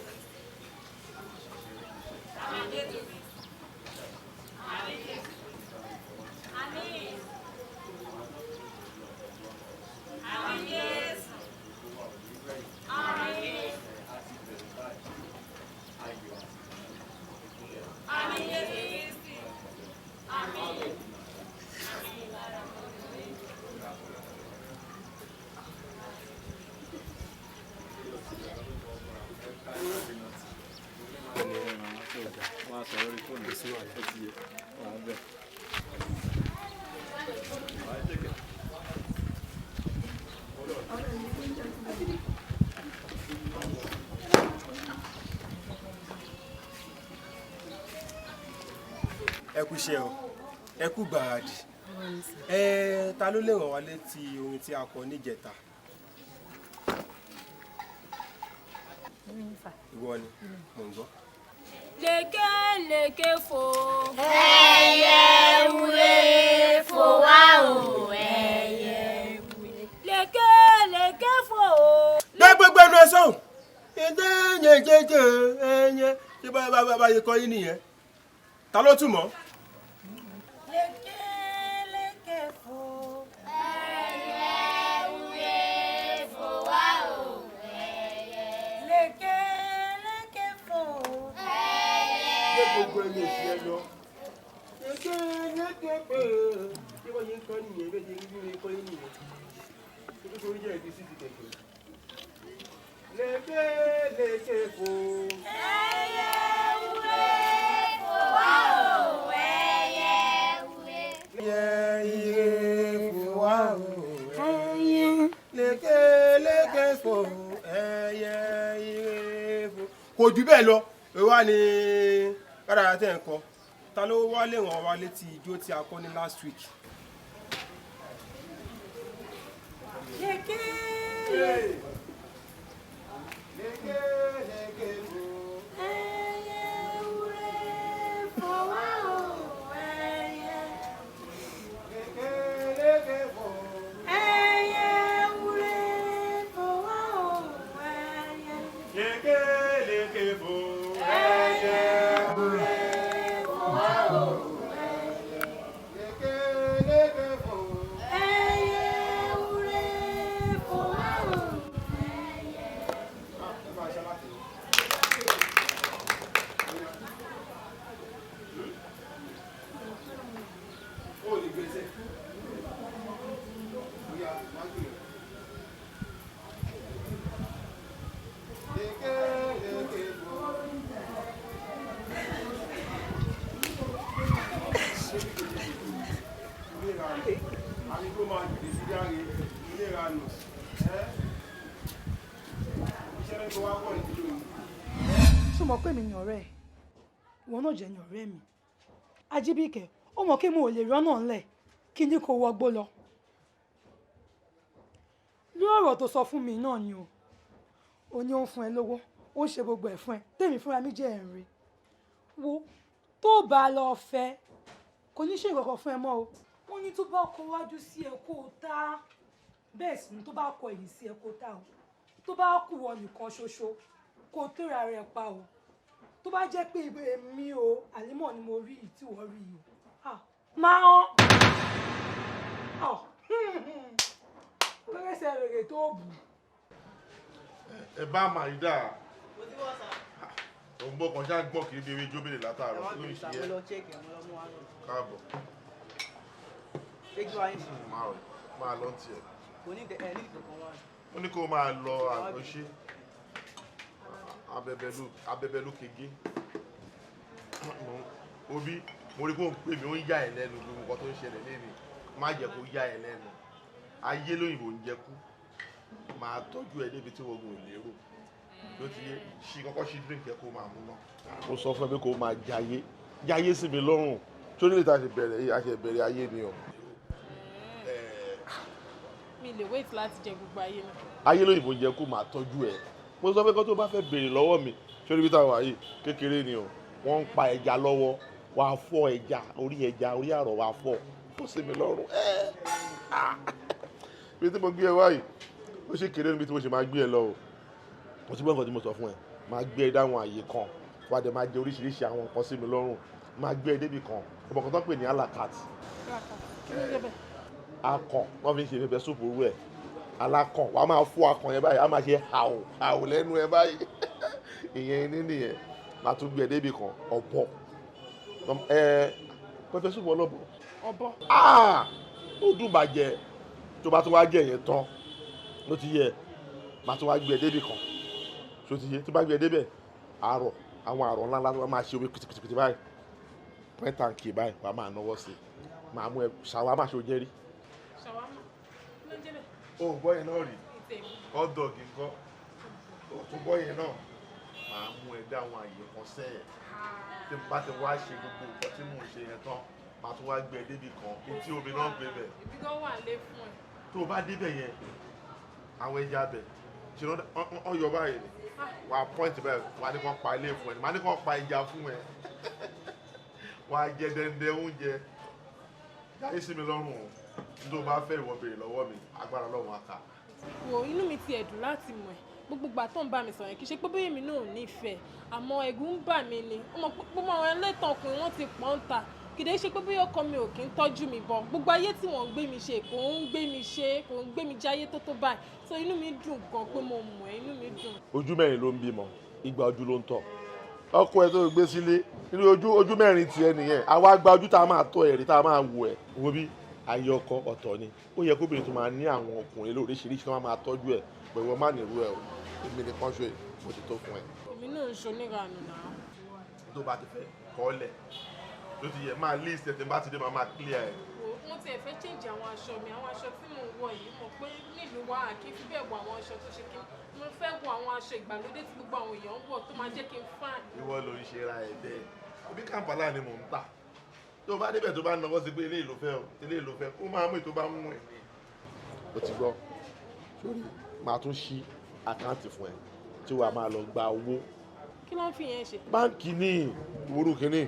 Àmín Jésù. Àmín Jésù. Àmín. Àmín Jésù. Àmín. Àmín Jésù Kristi. Àmín. sọ̀rọ̀ lórí fóònù. Kò sí wàhálà. Ó ti yé wà á bẹ̀. Wà á tẹ̀kẹ̀. Ẹ kú iṣẹ́ o, ẹ kú gbàràdì. Ẹ ta ló lè ràn wá létí orin tí a kọ níjẹta? Ìwọ ni mò ń gbọ́. Lékè lékè fò. Ẹyẹ wúre fò wá o, ẹyẹ wúre. Lékè lékè fò. Gbé gbogbo ẹnu ẹ sọ̀hún. Ẹ̀jẹ̀ ẹ̀jẹ̀ ẹ̀yẹ ṣé bá bá bá yẹ kọ́ yín nìyẹn? Ta ló tún mọ̀? Lékè lékè fò. Ẹyẹ wúre fò wá o, ẹyẹ. Lékè lékè fò. Gbé gbogbo ẹnu èsì ẹ lọ. Ẹ̀jẹ̀ ẹ̀jẹ̀ pé ṣé bá yẹ kọ́ nìyẹn? Bẹ́ẹ̀ ṣe bí wọ́n kọ́ yín nìyẹn. Ṣé kó torí jẹ́ ìdí sí ti kẹ̀kẹ́? Lékè lékè fò. Ẹyẹ wúre fò wá o, ẹyẹ wúre. Ẹyẹ ire fò wá o, ẹyẹ. Lékè lékè fò, ẹyẹ ire fò. Kò jù bẹ́ẹ̀ lọ, ìwà ni kádàrá tẹ̀ ń kọ. Ta ló wá lè ràn wá létí ijó tí a kọ́ ní last week? Lékè Lékè lékè fò. Ẹyẹ wúre fò wá o, ẹyẹ. Lékè lékè fò. Ẹyẹ wúre fò wá o, ẹyẹ. Lékè lékè fò. Ẹyẹ wúre fò wá o, ẹyẹ. Lékè lékè fò. Ẹyẹ wúre fò wá o, ẹyẹ. Ẹ máa ṣe aláàtì. Ó lè gbèsè. Bóyá wájú rẹ̀. Lékè lékè fò. Àní kó máa jìnnì sí járe, oníranù. Ẹ́ iṣẹ́ ló wá pọ̀ nídìí lónìí. Ṣó mọ̀ pé mi ni ọ̀rẹ́ ẹ̀? Ìwọ náà jẹ́ ni ọ̀rẹ́ mi. Ajíbíkẹ́, ó mọ̀ kí mo ò lè rọ́nà ńlẹ̀ kí ní kó wọgbó lọ. Lórí ọ̀rọ̀ tó sọ fún mi náà ni o. Ó ní ó ń fún ẹ lówó, ó ń ṣe gbogbo ẹ̀ fún ẹ, tèmi fúnra mi jẹ́ ẹ̀rín. Wo tó bá lọ fẹ́, kò ní ṣe nǹkan kan fún ẹ mọ́ o. Wọ́n ní tó bá kọ wájú sí ẹ kó o tá, bẹ́ẹ̀ sì ni tó bá kọ ẹ̀yìn sí ẹ kó o tá o. Tó bá kù wọ nìkan ṣoṣo, kó o tẹ́ra rẹ pa o. Tó bá jẹ́ pé èmi o, Àlímọ̀ ni mo rí yìí tí wọ́n rí yìí o. Ah, máa hàn. Ọ̀ lọ́rẹ́sẹ̀ rèrè tó bù. Ẹ bá máa rí dáa. Òun gbọ́ kan ṣáà gbọ́ kiri bí ewé jóbélé látàárọ̀. Kí ló ń ṣe ẹ́? Káàbọ̀. Máa rẹ̀ máa lọ tiẹ̀. Ó ní kó máa lọ àgbọ̀ṣe. Abẹ́bẹ́ ló kege. Obi, mo rí kó ń pè mí, ó ń yà ẹ́ lẹ́nu gbogbo nǹkan tó ń ṣẹlẹ̀ léni. Má jẹ́ kó yà ẹ́ lẹ́nu. Ayé lóyìnbó ń jẹ kú. Máa tọ́jú ẹ débi tí wọ́n ò lérò. Ló ti yé, ṣí kọ́kọ́ ṣí drink ẹ kó máa mú náà. Mo sọ fún ẹ pé kó máa jayé. Jayé sí mi lọ́rùn. Tó nílé tá a ṣe bẹ̀rẹ̀ yìí, a ṣe bẹ̀rẹ̀ ayé ni o. Mi lè wait láti jẹ gbogbo ayé náà. Ayé lóyìnbó ń jẹ kú, máa tọ́jú ẹ. Mo sọ pé kó tó bá fẹ́ béèrè lọ́wọ́ mi, ṣé orí bí táwọn wà yìí kékeré ni o. Wọ́n ń pa ẹja lọ́wọ́, wàá fọ́ ẹja, orí àrọ̀ wàá fọ́. Ó sì mi lọ́rùn. Ẹ́ ibi tí mo gbé ẹ wá yìí, ó ṣe kéré níbi tí mo ṣe máa gbé ẹ lọ o. Mo ti gbọ́ nǹkan tí mo sọ fún ẹ. Máa gbé ẹ dáwọn àyè kan, wàá dẹ̀ máa jẹ oríṣiríṣi àwọn nǹkan sí mi lọ́rùn. Máa gbé ẹ débi kan, ọmọ kan tó ń pè ní alakati. Kí ló ń jẹ́ bẹ́ẹ̀? Akàn, wọ́n fi ń ṣe pẹpẹ súpù orú ẹ̀. Alákàn, wàá máa fọ́ akàn yẹn báyìí, á máa ṣe hàù hàù lẹ́nu ẹ báyìí. Ìyẹn ní nìyẹn. Màá tún gbé ẹ débi kan, ọ̀bọ. Pẹpẹ súpù ọlọ́bọ. Ọ̀bọ. Ah! Ó dùn bàjẹ́. Tó bá tún wá jẹ yẹn tán, ló ti yẹ, màá tún wá gbé ẹ débi kan. Ṣó ti yé? Tó bá gbé ẹ débẹ̀, àárọ̀. Àwọn àrọ̀ ńlá ńlá tó máa ṣe omi kìtìkìtì báyìí, point and kill báyìí, wàá máa náwó sí i, máa mú ẹ ṣàwámà. Ṣe o jẹ́ rí? Ṣàwámà, kí ló ń jẹ́ bẹ́ẹ̀? O ò gbọ́ yẹn náà rí? Ìtẹ̀mí. Hot dog ńkọ́? O tún gbọ́ yẹn náà? Máa mú ẹ dá àwọn àyè kan sẹ́yẹ̀ tí n bá ti wá ṣe gbogbo nǹkan tí mò ń ṣe yẹn tán, màá tún wá gbé ẹ débi kan, etí omi náà gbé bẹ̀. Ibi gan wà lé fún ẹ. Tó o bá débẹ̀ yẹn, àwọn ẹja bẹ̀ ṣe ló ń yọ báyìí ni wà á point báyìí, wà á ní kàn pa ilé fún ẹ, wà á ní kàn pa ẹja fún ẹ, wà á jẹ dẹ́ndẹ́ oúnjẹ jáde sí mi lọ́rùn o. Ní tó o bá fẹ́, ìwọ béèrè lọ́wọ́ mi, agbára Ọlọ́run á ká. Wo, inú mi ti ẹ̀dùn láti mọ̀ ẹ́. Gbogbo ìgbà tó ń bá mi sọ̀rọ̀ yẹn, kì í ṣe pé bóyá èmi náà ò nífẹ̀ẹ́, àmọ́ ẹ̀gún ń bà mí ni. Ó mọ̀ pé gbogbo àwọn ẹlẹ́tàn ọkùnrin, wọ́n ti pọ́n ń ta. Kìdé ṣe pé bóyá ọkọ mi ò kí ń tọ́jú mi bọ̀, gbogbo ayé tí wọ́n ń gbé mi ṣe, kò ń gbé mi ṣe, kò ń gbé mi jáyé tó tó báyìí. So inú mi dùn gan pé mo mọ̀ ẹ́, inú mi dùn. Ojú mẹ́rin ló ń bímọ, igba ojú ló ń tọ̀. Ọkọ ẹ tó gbé sílé nínú ojú, ojú mẹ́rin tiẹ̀ nìyẹn. Àwa gba ojú tá a máa tọ́ ẹ̀rí tá a máa wò ẹ̀. Wo bí ayé ọkọ ọ̀tọ̀ ni. Ó yẹ kóbìnrin tó máa ní àwọn ọkùnrin lóríṣiríṣi tó máa tọ́jú ẹ̀ pẹ̀lú ọmọ nìrú ẹ̀ o. Èmi nìkan ṣe mo ti tó fún ẹ. Èmi náà ń ṣoníranù náà. Tó bá ti fẹ́ kọ́ lẹ̀ ló ti yẹ, máa list ẹ̀. Tí n bá ti dé, máa clear ẹ̀. Wo, mo tiẹ̀ fẹ́ change àwọn aṣọ mi, àwọn aṣọ tí mò ń wọ̀ yìí. Mọ̀ pé nílùú wa, kì í fi bẹ́ẹ̀ wọ àwọn aṣọ tó ṣe kí. Mo fẹ́ wọ àwọn aṣọ ìgbàlódé tí gbogbo àwọn èèyàn ń wọ̀, tó máa jẹ́ kí n fine. Ìwọ ló ń ṣe ra ẹ bẹ́ẹ̀. Ibi Kampala ni mò ń tà. Tó bá débẹ̀, tó bá náwó sí pé eléyìí ló fẹ́ o, eléyìí ló fẹ́, kó máa mú ètò bá mú ẹ̀ ní. O ti gbọ́ sórí, máa tún ṣí account fún ẹ tí wàá máa lọ gba owó. Kí ló ń fi yẹn ṣe? Báńkì ní ìwúrú kínní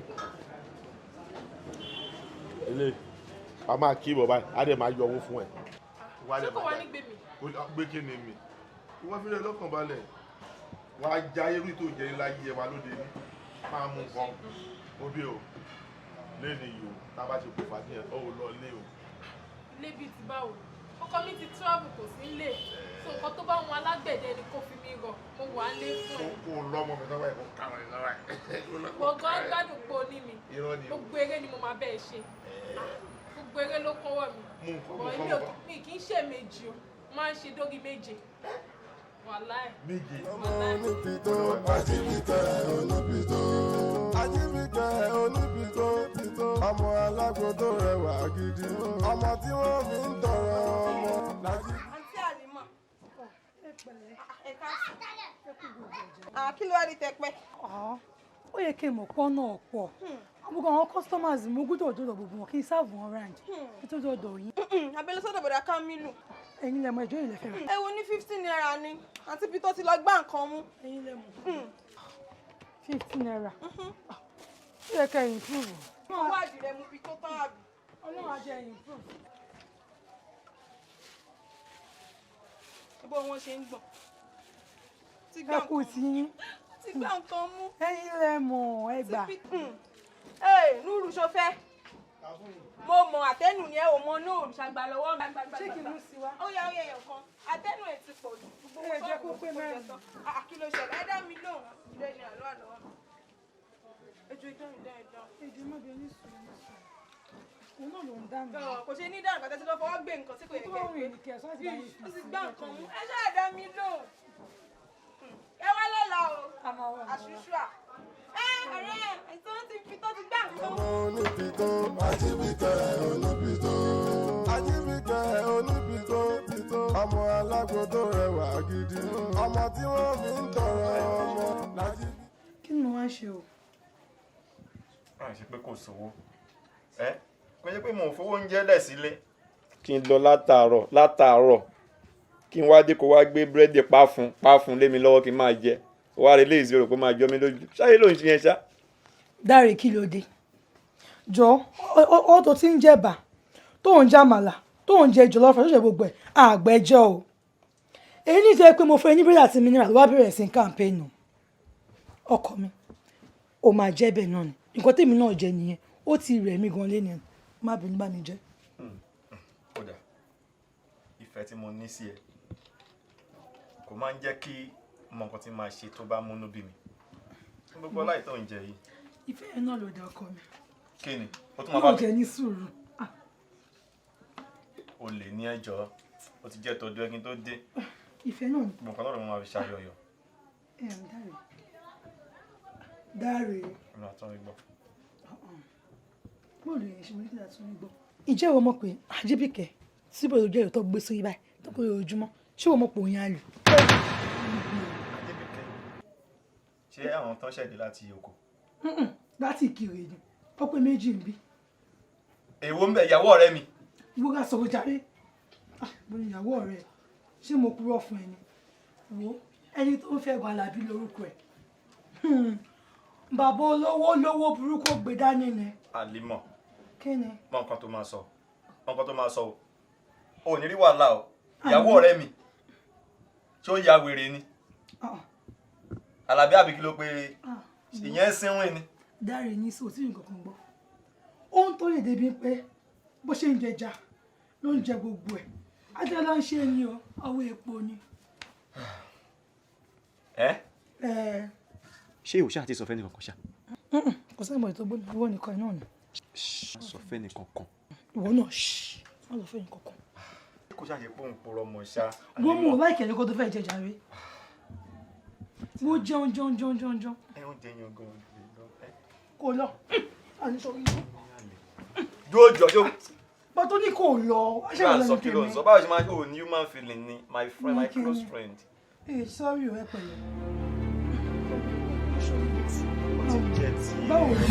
eléyìí, wàá máa kí bọ̀ báyìí, á dẹ̀ máa yọ owó fún ẹ. Ṣé kò wá ní gbé mi? Gbé kí ni mi? Ìwọ fi lè lọ́kàn balẹ̀, wàá já irú tó jẹ́ ńlá yí ẹ wá lóde ní máa mú nǹkan òbí o lẹ́nu yìí o. Tá a bá ṣe kó fàájì yẹn, ó lọ lé o. Ilé bíi ti báwo? Ọkọ mi ti travel, kò sí nílé. So nǹkan tó bá wọn alágbẹ̀dẹ ni kò fi mi rọ̀, mo wà á lé fún ẹ. Kó o lọ́mọ mi lọ́wọ́ ẹ̀, kó káwọn ẹ̀ lọ́wọ́ ẹ̀. Gbọ̀ngàn gbádùn pé o ní mi. Irọ́ ni o. Gbogbo eré ni mo máa bẹ́ẹ̀ ṣe, gbogbo eré ló kọ́wọ́ mi. Mú nǹkan, mú Bọ̀ nǹkan, èmi ò mú nǹkan. Mi kì í ṣe méjì o, máa ń ṣe dórí méje, wàláì. Méje. Onípìtó Ajíbíkẹ́ onípìtó, Ajíbíkẹ́ onípìtó pìtó, ọmọ alágbo tó rẹwà gidi, ọmọ tí wọ́n fi ń tọrọ ọmọ lájí. Àǹtí Àlímọ̀, ẹ káàsán. Kí ló wá rí tẹpẹ? Ó yẹ kí n mọ̀ pọ́ náà pọ̀. Gbogbo àwọn customers, mo gbọ́dọ̀ dọ̀dọ̀ gbogbo wọn kí n serve wọn round kí tó dọ̀dọ̀ yín. Abẹ́lẹ́ sọ́dọ̀ bọ̀dà Kamilu. Ẹ̀yin lẹ mọ̀, ìjọ yìí lẹ fẹ́ rà. Ẹ wo ní ₦50 ni àǹtí bí tó ti lọ gbá nǹkan mú. Ẹ̀yin lẹ mọ̀, ₦50, ó yẹ kẹ́ ẹ improve. Wọ́n wá àdìrẹ mú bí tó tán àbí. Ọlọ́run á jẹ́ ẹ improve. Bó wọn ṣe ń gbọ̀n. Ti gbá Ẹ kú nǹkan ti yín. Ti gbá nǹkan mú. Ẹ̀yin lẹ mọ̀, ẹ gbà. Ee, Núrù, ṣo fẹ́? Mo mọ àtẹnu yẹn ò mọ Núrù ṣàgbà lọ́wọ́ mi. Ṣé kí n mú sí wa? Ó yá, ó yẹ ẹyọ kan. Àtẹnu ẹ̀ ti pọ̀ jù. Gbogbo Ẹ jẹ́ kó ṣọ́ọ̀bù pé kò jẹ mẹ́rin. tán. Ah, kí ló ṣẹlẹ̀? Ẹ dá mi lóhùn. Ilé ni àlọ́ àlọ́ mi. Ejò idán idán idán. Èdè má bí onísùn onísùn. Òun náà ló ń dá mi. Gan, kò ṣe ní dáhùn kàtẹ́ tí lọ́ fọwọ́ gbé nǹkan tí kò yẹ Tó kẹ́ bá wù yín ní kẹ́ ẹ sọ́ọ́ ti bá yín fi Ó ti sí gbá i. nǹkan mú. Ẹ ṣáà dá mi lóhùn. Ẹ wá lọ́la o. Àṣùṣùà. Ẹ ọ̀rẹ́ ẹ̀ tó ti fi tó ti gbá nǹkan mú. Onípìtó Ajíbíkẹ́ onípìtó, Ajíbíkẹ́ onípìtó pìtó, ọmọ alágbo tó rẹwà gidi, ọmọ tí wọ́n fi ń tọrọ ọmọ lájí. Kí ni mo wá ń ṣe o? Láì ṣe pé kò sówó ẹ, kò ṣe pé mò ń fowó oúnjẹ lẹ̀ sílé. Kí n lọ látàárọ̀ látàárọ̀, kí n wá dé, kó wá gbé búrẹ́dì páfun páfun lé mi lọ́wọ́ kí n máa jẹ, wá rí léèzì rò pé máa jọ mí lójú. Ṣáyé ló ń ṣe yẹn ṣá. Dáre, kí ló dé? Jọ, ọ tó ti ń jẹ̀bà, tó ń jàmàlà, tó ń jẹ jollof rice, tó ṣe gbogbo ẹ̀, àgbẹ̀jọ́ o. Èyí ní ìjẹ́ pé mo fẹ́ ní búrẹ́dì àti mineral, ló wá bẹ̀rẹ̀ sí campaign. Ọkọ mi, ó máa jẹ́ bẹ́ẹ̀ náà ni. Nǹkan tèmi náà jẹ nìyẹn. Ó ti rẹ̀ mí gan lé ní, má bínú, bá mi jẹ. Kódà ìfẹ́ tí mo ní sí ẹ kò máa ń jẹ́ kí mọ nǹkan tí máa ṣe tó bá múnú bí mi gbogbo ọláì tó ń jẹ yìí. Ìfẹ́ yẹn náà ló dé, ọkọ mi. Kí ni ó tún máa bá Náà mi. jẹ ní sùúrù. O lè ní ẹjọ́, ó ti jẹ́ tọdún ẹkin tó dé. Ìfẹ́ náà ni. Gbogbo nǹkan lọ́rọ̀ mo máa fi ṣàyọyọ̀. Ẹ̀ ń dáre. Dáre. Ọ̀nà àtúnrí gbọ́. Bóòlù yẹn ṣe mo ní kí àtúnrí gbọ́. Ìjẹ́ ìwọ mọ̀ pé Ajíbíkẹ́ síbò ló jẹ́ ìtọ́ gbé sórí báyìí tó kó ojúmọ́ ṣé ìwọ mọ̀ pé òun yẹn á lù. Ajíbíkẹ́, ṣé àwọn tán ṣẹ̀dé láti oko? Láti Ìkirè ni ó pé méjì ń bí. Èwo ń bẹ ìyàwó ọ̀rẹ́ mi? Wúrà sọ̀rọ̀ jàre. Mo ní ìyàwó ọ̀rẹ́ ṣé mo purọ́ fún ẹni? Wo ẹni tó ń fẹ́ gan Alábí lórúkọ ẹ̀. Bàbá olówó lówó burúkú gbé dání ni. Àlímọ̀. Kí ni? Mọ nǹkan tó máa sọ, mọ nǹkan tó máa sọ o. O ò ní rí wàhálà o. Ìyàwó ọ̀rẹ́ mi ṣé ó ya wèrè ni? Àlàbí àbí kí ló pé ìyẹn ń sínwìn ni? Dáre ní sọ tí nǹkan kan gbọ́. Ó ń tó lè débi pé bó ṣe ń jẹja ló ń jẹ gbogbo ẹ̀. Ajá ló ń ṣe ni o, ọwọ́ epo ni. Ẹ́? Ẹ. Ṣé ìwọ ṣáà ti sọ fẹ́ni kankan ṣá? Kò sẹ́ni mọ̀ ètò gbóná, ìwọ nìkan náà ni. Má sọ fẹ́ni kankan. Ìwọ náà ṣì má sọ fẹ́ni kankan. Kó ṣáà ṣe pé òun purọ́ mọ́ ṣá. Wọ́n mú un láìkẹ́ lóko tó fẹ́ jẹ jàre. Wo jẹun jẹun jẹun jẹun jẹun. Ẹ ń jẹun gan-an. Kò lọ. Àníṣe orí yìí. Dúró jọ jó. Bá tó ní kò lọ, wá ṣe Báwo ìrọ̀lẹ́ sọ kí ló ń tèmi. sọ? Báwo ṣe máa ń ò ní human feeling ni my friend, my Ní close kíni? friend. Ee, sorry o, ẹ pẹ̀lẹ́. Ó ti jẹ́ ti. Báwo ni?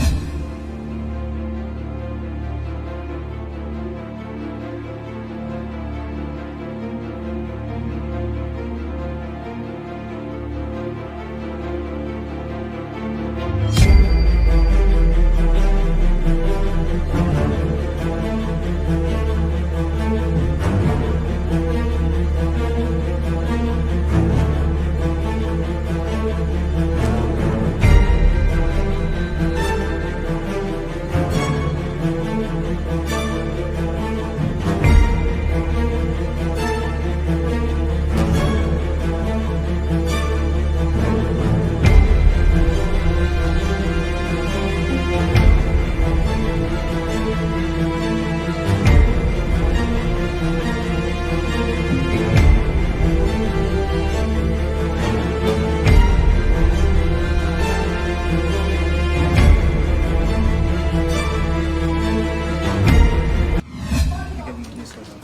Gẹ́gẹ́ bí mo ṣe sọ lọ,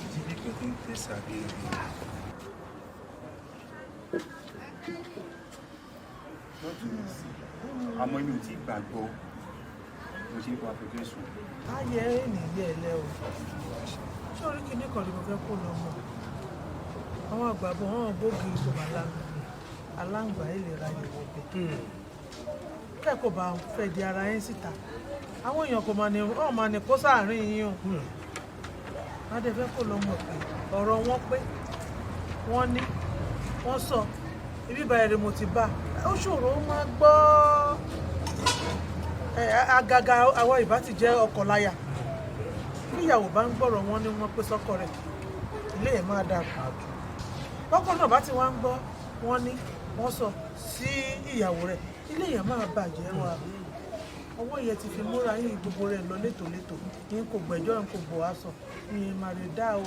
Ajíbíkẹ́ tó ń tẹ̀sà bí obìnrin. Lọ́tún lọ́sì, àmọ́ mi ò tí ì gbàgbọ́ mo ṣe ń kó afẹ́fẹ́ sùn. Ayé ènìyàn ẹlẹ o, ṣé orí kìíní kan ni mo fẹ́ kó lọ mọ̀? Àwọn àgbàbọ̀ hàn bógi kò bá lánàá aláǹgbá ìlera ìwọ̀ bẹ̀ kẹ́kọ̀ọ́ bá fẹ́ di ara yín síta, àwọn èèyàn kò máa ní ọ̀ máa ní kó sáàárín yín o. Adé fẹ́ kó lọ mọ̀ pé ọ̀rọ̀ wọn pé wọ́n ní wọ́n sọ ibi ìbáyìí rẹ̀ mo ti bá ó ṣòro ó máa gbọ́ ẹ àgàgà àwọn ìbá ti jẹ́ ọkọ láya. Níyàwó bá ń gbọ́rọ̀ wọn ní wọ́n pé sọ́kọ rẹ̀ ilé ẹ̀ máa dàrú. Bọ́kọ náà bá ti wá ń gbọ́ wọ́n ní wọ́n sọ sí ìyàwó rẹ̀ ilé yẹn máa bàjẹ́ wa. Ọwọ́ yẹn ti fi múra yín gbogbo rẹ̀ lọ létòlétò, yín kò gbẹ́jọ́ yín kò bọ̀ wá sọ yín máa rè dá o.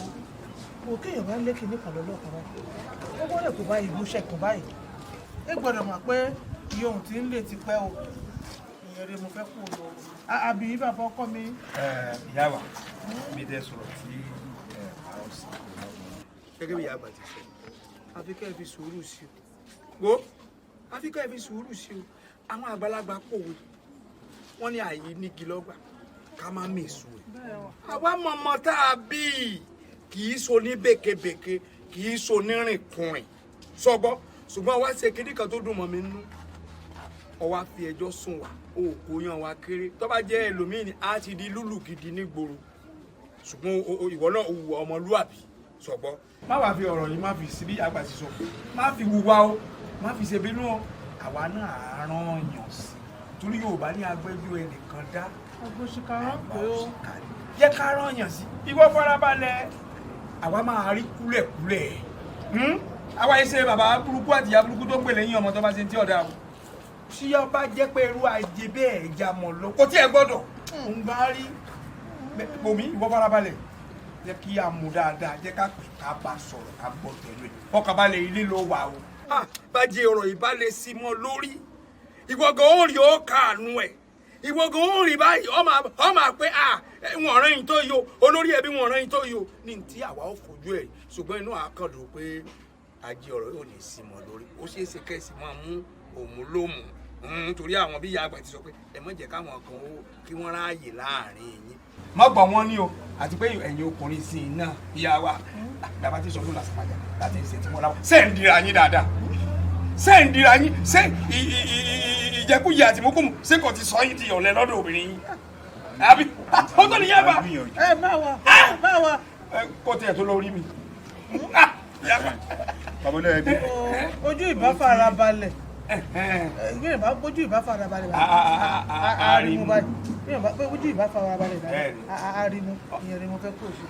Kò kéèyàn bá ń lékè ní kàlọ́ lọ́kàn báyìí, gbogbo rẹ̀ kò bá ìlú ṣẹ̀kùn báyìí. Ẹ gbọ́dọ̀ mọ̀ pé iye ohun tí ń lè ti pẹ́ o. Ìyẹn rẹ̀ mo fẹ́ kó lọ. Àbí bàbá ọkọ mi. Ìyá wa, mi dẹ́ sọ̀rọ̀ tí àwọn sì kò lọ́gbọ̀n. Gẹ́gẹ́ bí ìyá àgbà ti sọ, àfi kẹ́ ẹ fi sùúrù sí o. Wo, àfi kẹ́ ẹ fi sùúrù sí o. Àwọn àgbàlagbà pòwe, wọ́n ní àyè nígi lọ́gbà ká má mèso ẹ̀. Àwa mọ̀mọ́ tá a bí i kì í so ní bèkebèke, kì í so ní rìnkùnrìn. Sọgbọ́, ṣùgbọ́n wá ṣe kinní kan tó dùn mọ́ mi nínú. Ó wá fi ẹjọ́ sùn wá, o kò yan wa kéré. Tó bá jẹ́ ẹlòmíì ni a ti di lúlù gidi nígboro. Ṣùgbọ́n ìwọ náà hùwà ọmọlúàbí, sọgbọ́. Má wàá fi ọ̀rọ̀ yìí má fi sí bí àgbà ti sọ. Má fi hùwà o, má fi ṣe bínú o. Àwa náà á rán yàn sí. Torí Yorùbá ní agbẹ́jọ́ ẹnìkan dá. Agbóṣìkà rán pé ó. Jẹ́ ká rán yàn sí. Ìwọ farabalẹ̀. Àwa máa rí kúlẹ̀kúlẹ̀. Àwa yìí ṣe bàbá burúkú àti ìyá burúkú tó ń pè lẹ́yìn ọmọ tó bá ṣe ń tí ọ̀dà o. Tí ó bá jẹ́ pé irú ajé bẹ́ẹ̀ já mọ̀ lọ, kò tí ẹ gbọ́dọ̀. Ń bá rí bomi ìwọ farabalẹ̀. Jẹ́ kí a mú dáadáa, jẹ́ ká pè ká bá sọ̀rọ̀ ká gbọ́ tẹ̀lé. Fọkànbalẹ̀ ilé ló wà o. Bàjẹ́ ọ̀rọ̀ ìbálẹ̀ sí mọ́ lórí. Ìwọ gan ó rí ó kàánú ẹ̀, ìwọ gan ó rí báyìí, ọ máa pé à wọn ọ̀rẹ́ yìí tó yìí o, olórí ẹbí wọn ọ̀rẹ́ yìí tó yìí o, ní ti àwa ó fojú ẹ̀. Ṣùgbọ́n inú àkàndùn pé ajé ọ̀rọ̀ yóò ní sí mọ́ lórí, ó ṣeé ṣe kẹ́sì máa mú òun lómù, nítorí àwọn bí ìyá àgbà ti sọ pé ẹ má jẹ́ káwọn kan ó kí wọ́n ráàyè láàrin yín. Má gbọ́ wọn ní o, àti pé ẹ̀yin ọkùnrin sí i náà, ìyá wa bàbá ti sọ fún làṣàpàjà láti ṣe tí wọ́n láwọn. Ṣé ń dira yín dáadáa? Ṣé ń dira yín? Ṣé ìjẹkújẹ àti mọ́kùmù ṣé kò ti sọ yín di ọ̀lẹ lọ́dọ̀ obìnrin yín? Àbí ó tó nìyẹn bá. Ẹ bá wa, bá wa. Kó tiẹ̀ tó lórí mi. Bàbá olóyè bí. Ojú ìbá fara balẹ̀, ojú ìbá fara balẹ̀ arimu báyìí, ojú ìbá fara balẹ̀ báyìí arimu, ìyẹn ni mo fẹ́ kó o ṣe.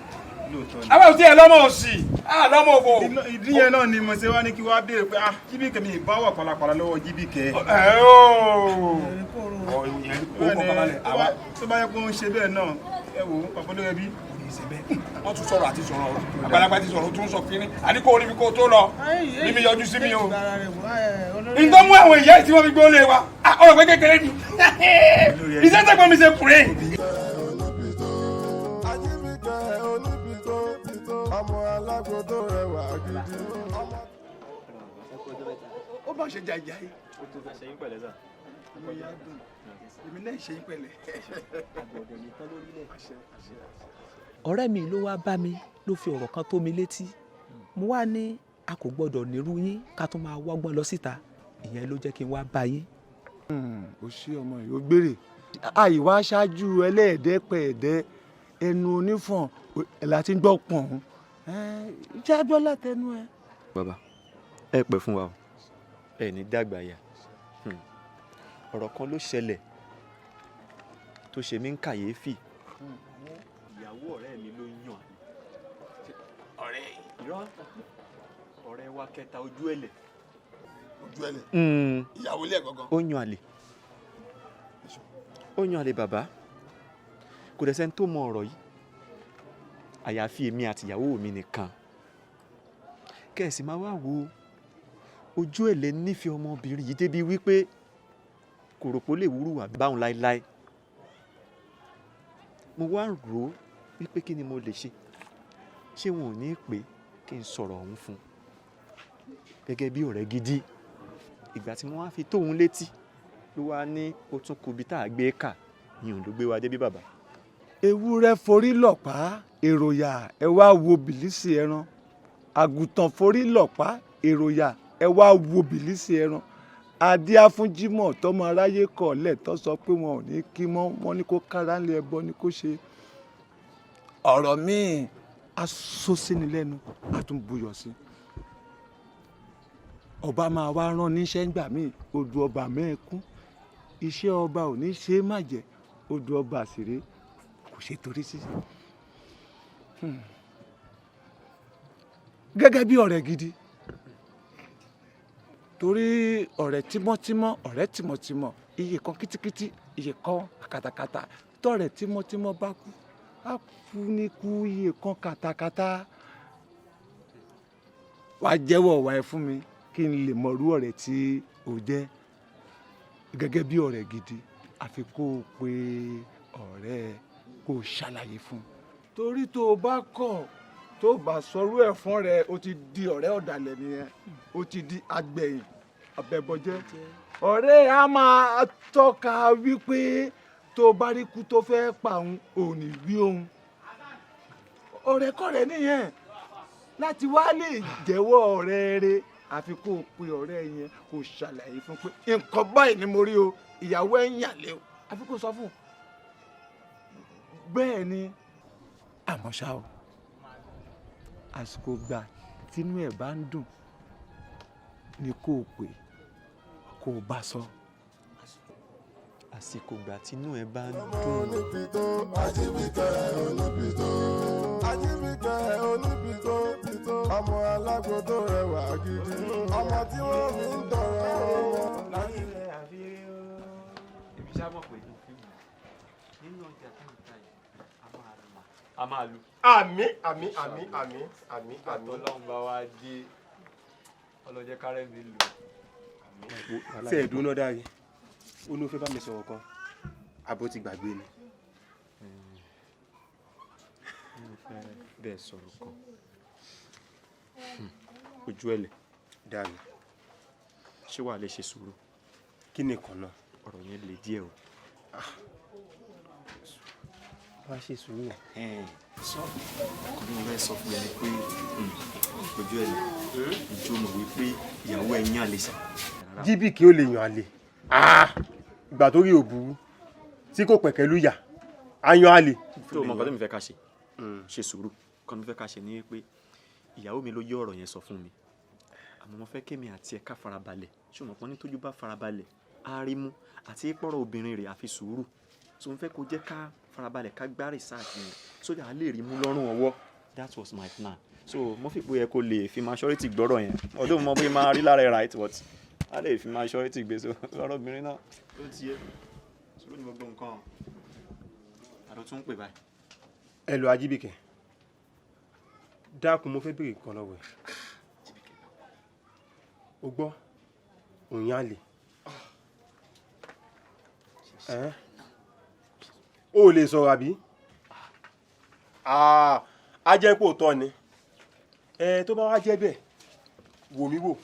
Àwọn òsì ẹ lọ́mọ òsì á lọ́mọ òfò. Ìdí yẹn náà ni mo ṣe wá ní kí wàá béèrè pé Jíbìkẹ́ mi ìbá wà pàlàpàlà lọ́wọ́ Jíbìkẹ́. Ẹ ooo. Tó bá yẹ kó ń ṣe bẹ́ẹ̀ náà, ẹ wò ó, bàbá olóyè bí. Wọ́n tún sọ̀rọ̀ àti sọ̀rọ̀, àgbàlagbà ti sọ̀rọ̀, tún sọ kínní àní kó rí mi kó tó lọ ní mi yọjú sí mi o. Nǹkan mú àwọn ìyá tí wọ́n fi gbó lé wa ọ̀rọ̀ pé kékeré ni iṣẹ́ tẹ̀gbọ́n mi ṣe kúrẹ́. Ọmọ alágbó tó rẹwà gidi. Ó bá ṣe jàjà yìí. Èmi náà ṣe yín pẹ̀lẹ́. Ọ̀rẹ́ mi ló wá bá mi, ló fi ọ̀rọ̀ kan tó mi létí. Mo wá ní a kò gbọ́dọ̀ nírú yín ká tún máa wọ́gbọ́n lọ síta. Ìyẹn ló jẹ́ kí n wá bá yín. Ó ṣí ọmọ yìí ó gbére àìwá ṣáájú ẹlẹ́ẹ̀dẹ́pẹ̀ẹ́dẹ́ ẹnu onífọ̀n láti ń gbọ́ pọ̀n jágbọ́ látẹnu ẹ. Bàbá, ẹ pẹ́ fún wa o, ẹ ní dàgbà yà. Ọ̀rọ̀ kan ló ṣẹlẹ̀ tó ṣe mí ń kàyéfì. Ìyàwó ọ̀rẹ́ mi ló yàn. Ọ̀rẹ́ yìí. Irọ́, ọ̀rẹ́ wa kẹta, ojú ẹ̀lẹ̀. Ojú ẹ̀lẹ̀. Ìyàwó ilé ẹ̀ gangan. Ó yan àlè. Ó yan àlè bàbá. Kò dẹ̀ sẹ́ni tó mọ ọ̀rọ̀ yìí. Àyàfi èmi àti ìyàwó mi nìkan. Kẹ̀sì máa wá wo ojú ẹ̀lẹ̀ nífẹ̀ẹ́ ọmọbìnrin yìí débi wípé kò rò pé ó lè wúrú wà báwọn láéláé. Mo wá rò ó wípé kí ni mo lè ṣe? Ṣé wọn ò ní pè kí n sọ̀rọ̀ ọ̀hún fún un gẹ́gẹ́ bí ọ̀rẹ́ gidi? Ìgbà tí mo wá fi tóun létí ló wá ní ó tún kù bí tá a gbé kà ní òun ló gbé wa débí bàbá. Ewúrẹ́ forí lọ̀pá èròyà, ẹ wá wo bìlísì ẹran. Àgùntàn forí lọ̀pá èròyà, ẹ wá wo bìlísì ẹran. Adíá fún Jímọ̀ tọmọ aráyé kọ̀ lẹ́tọ́ sọ pé wọn ò ní kí mọ́, wọn ní kó kára ńlẹ̀ ẹbọ ni kó ṣe. Ọ̀rọ̀ míì á sọ síni lẹ́nu, á tún buyọ̀ sí. Ọba máa wá rán níṣẹ́ ńgbà míì, odò ọba mẹ́ẹ̀kún. Iṣẹ́ ọba ò ní ṣe é má jẹ́, odò ọba àṣírí kò ṣe torí sí. Gẹ́gẹ́ bí ọ̀rẹ́ gidi, torí ọ̀rẹ́ tímọ́tímọ́, ọ̀rẹ́ tímọ́tímọ́, iye kan kítíkítí, iye kan kàtàkàtà. Tọ̀rẹ́ tímọ́tímọ́ bá kú, á kú ní kú iye kan kàtàkàtà. Wà á jẹ́wọ́ ọ̀wà ẹ fún mi kí n lè mọ̀rú ọ̀rẹ́ tí o jẹ́. Gẹ́gẹ́ bí ọ̀rẹ́ gidi, àfi kó o pe ọ̀rẹ́ ẹ kó o ṣàlàyé fún un. Torí tó o bá kọ̀, tó o bá sọrú ẹ̀ fún rẹ, o ti di ọ̀rẹ́ ọ̀dàlẹ̀ nìyẹn, o ti di agbẹ̀yìn abẹ́bọjẹ́. Ọ̀rẹ́ á máa tọ́ka wípé tó o bá rí kú tó fẹ́ pa òun, ò ní wí òun. Ọ̀rẹ́kọ̀rẹ́ nìyẹn. Láti wá lè jẹ́wọ́ ọ̀rẹ́ rẹ, àfi kó o pe ọ̀rẹ́ yẹn kó o ṣàlàyé fún pé nǹkan báyìí ni mo rí o, ìyàwó ẹ̀ ń yàlẹ́ o, àfi kó o sọ fún un. Bẹ́ẹ̀ ni, àmọ́ ṣá o, àsìkò gbà tínú ẹ̀ bá ń dùn ni kó o pè, kó o bá sọ. Àsìkò gbà tínú ẹ̀ bá ń dùn. Onípìtó Ajíbíkẹ́ onípìtó, Ajíbíkẹ́ onípìtó, ọmọ alágbó tó rẹwà gidi, ọmọ tí wọ́n fi ń tọrọ ọmọ. Èmi ṣá mọ̀ pé nínú ọjà tá ń ta yìí, a máa lu. Àmín àmín àmín àmín àmín àmín. Ọlọ́run bá wa dé, ọlọ́jẹ́ kárẹ́ mi lò. Ṣé ẹ̀dùn náà dáre? Ó ní ó fẹ́ bá mi sọ̀rọ̀ kan, àbó ti gbàgbé ni. Mo fẹ́ bẹ́ẹ̀ sọ̀rọ̀ kan. Ojú ẹ̀lẹ̀. Dáre. Ṣé wàá lè ṣe sùúrù? Kí ni kan náà? Ọ̀rọ̀ yẹn le díẹ̀ o. Wá ṣe sùúrù. Sọ ọkọ mi fẹ́ sọ fún ẹ pé ojú ẹ̀lẹ̀, ojú mọ̀ wípé ìyàwó ẹ̀ yàn lè sà. Jíbìkì ó lè yàn àlè. Ìgbà tó rí òbúrú tí kò pẹ̀kẹ́ ló yà á yan àlè. Tó o mọ nǹkan tó mi fẹ́ ká ṣe, ṣe sùúrù. Nǹkan mi fẹ́ ká ṣe ni pé ìyàwó mi ló yí ọ̀rọ̀ yẹn sọ fún mi, àmọ́ mo fẹ́ kémi àti ẹ̀ ká farabalẹ̀. Ṣùgbọ́n pọ́n ní tójú bá farabalẹ̀ á rí mú, àti pọ̀rọ̀ obìnrin rẹ̀ àfi sùúrù. So mo fẹ́ kó jẹ́ ká farabalẹ̀ ká gbá research yẹn so that a lè rí mú lọ́rùn ọwọ́. That was my plan. So mo fi pé ẹ kó lè fi maturity gbọ́rọ̀ yẹn, ọdún mo bí máa rí lára ẹ, right? But a lè fi maturity gbé so lọ́rọ̀ obìnrin náà ó ti yẹ sùúrù ní gbogbo nǹkan. Àdó tún ń pè báyìí. Ẹ lọ Ajíbìkẹ́, dákun, mo fẹ́ béèrè nǹkan lọ́wọ́ ẹ̀. O gbọ́ òun yá lè ẹ́ o lè sọ̀rọ̀ àbí? Á jẹ́ pé òótọ́ ni ẹ. Tó bá wá jẹ́ bẹ́ẹ̀, wò mí wò,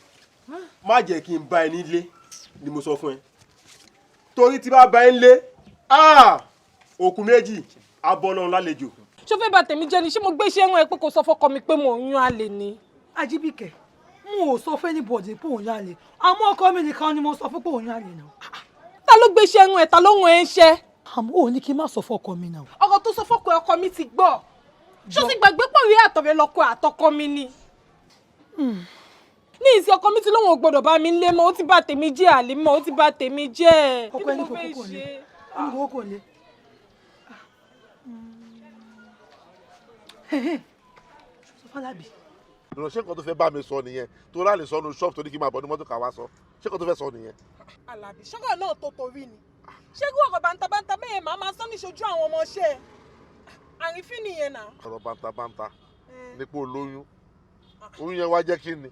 má jẹ́ kí n bá ẹ nílé ni mo sọ fún ẹ, torí tí bá bá ẹ nílé, òkú méjì abọ́ lálejò. Ṣó fẹ́ bà tèmi jẹ́ ni? Ṣé mo gbé iṣẹ́ rán ẹ pé kò sọ fọ́kọ mi pé mò ń yan àlè ni? Ajíbíkẹ́, mo ò sọ fún anybody pé òun yan àlè, àmọ́ ọkọ mi nìkan ni mo sọ fún pé òun yan àlè náà. Ta ló gbé iṣẹ́ rán ẹ? Ta ló rán ẹ ń ṣẹ́? Àmọ́ ò ní kí n má sọ fọ́kọ mi náà. Ọ̀rọ̀ tó sọ fọ́kọ ẹ, ọkọ mi ti gbọ́. Ṣó ti gbàgbé pọ̀ rí àtọ̀rẹ́ lọ́kọ àtọkọ mi ni? Ní ìsìn, ọkọ mi ti lóun ò gbọdọ̀ bá mi lé mọ́. Ó ti bà tèmi jẹ́, àlè mọ́, ó ti bà tèmi jẹ́. Ọkọ ẹni kò kókò lé, ẹni kò kókò lé. Sọ f'Alábì. Lọ ṣé nǹkan tó fẹ́ bá mi sọ nìyẹn tó ráàlì sọnù ṣọ́ọ̀bù tó ní kí n máa bọ̀ ní mọ́tò ká wá sọ? Ṣé nǹkan tó fẹ́ sọ nìyẹn? Àlàbí, ṣọ́rọ̀ náà tó torí ni? Ṣé kí ọ̀rọ̀ bàǹtàbàǹtà bẹ́ẹ̀ máa máa sọ níṣojú àwọn ọmọọṣẹ́ ẹ̀? Àrífín nìyẹn náà. Ọ̀rọ̀ bàǹtàbàǹtà nípò olóyún, oyún yẹn wá jẹ́ kí ni?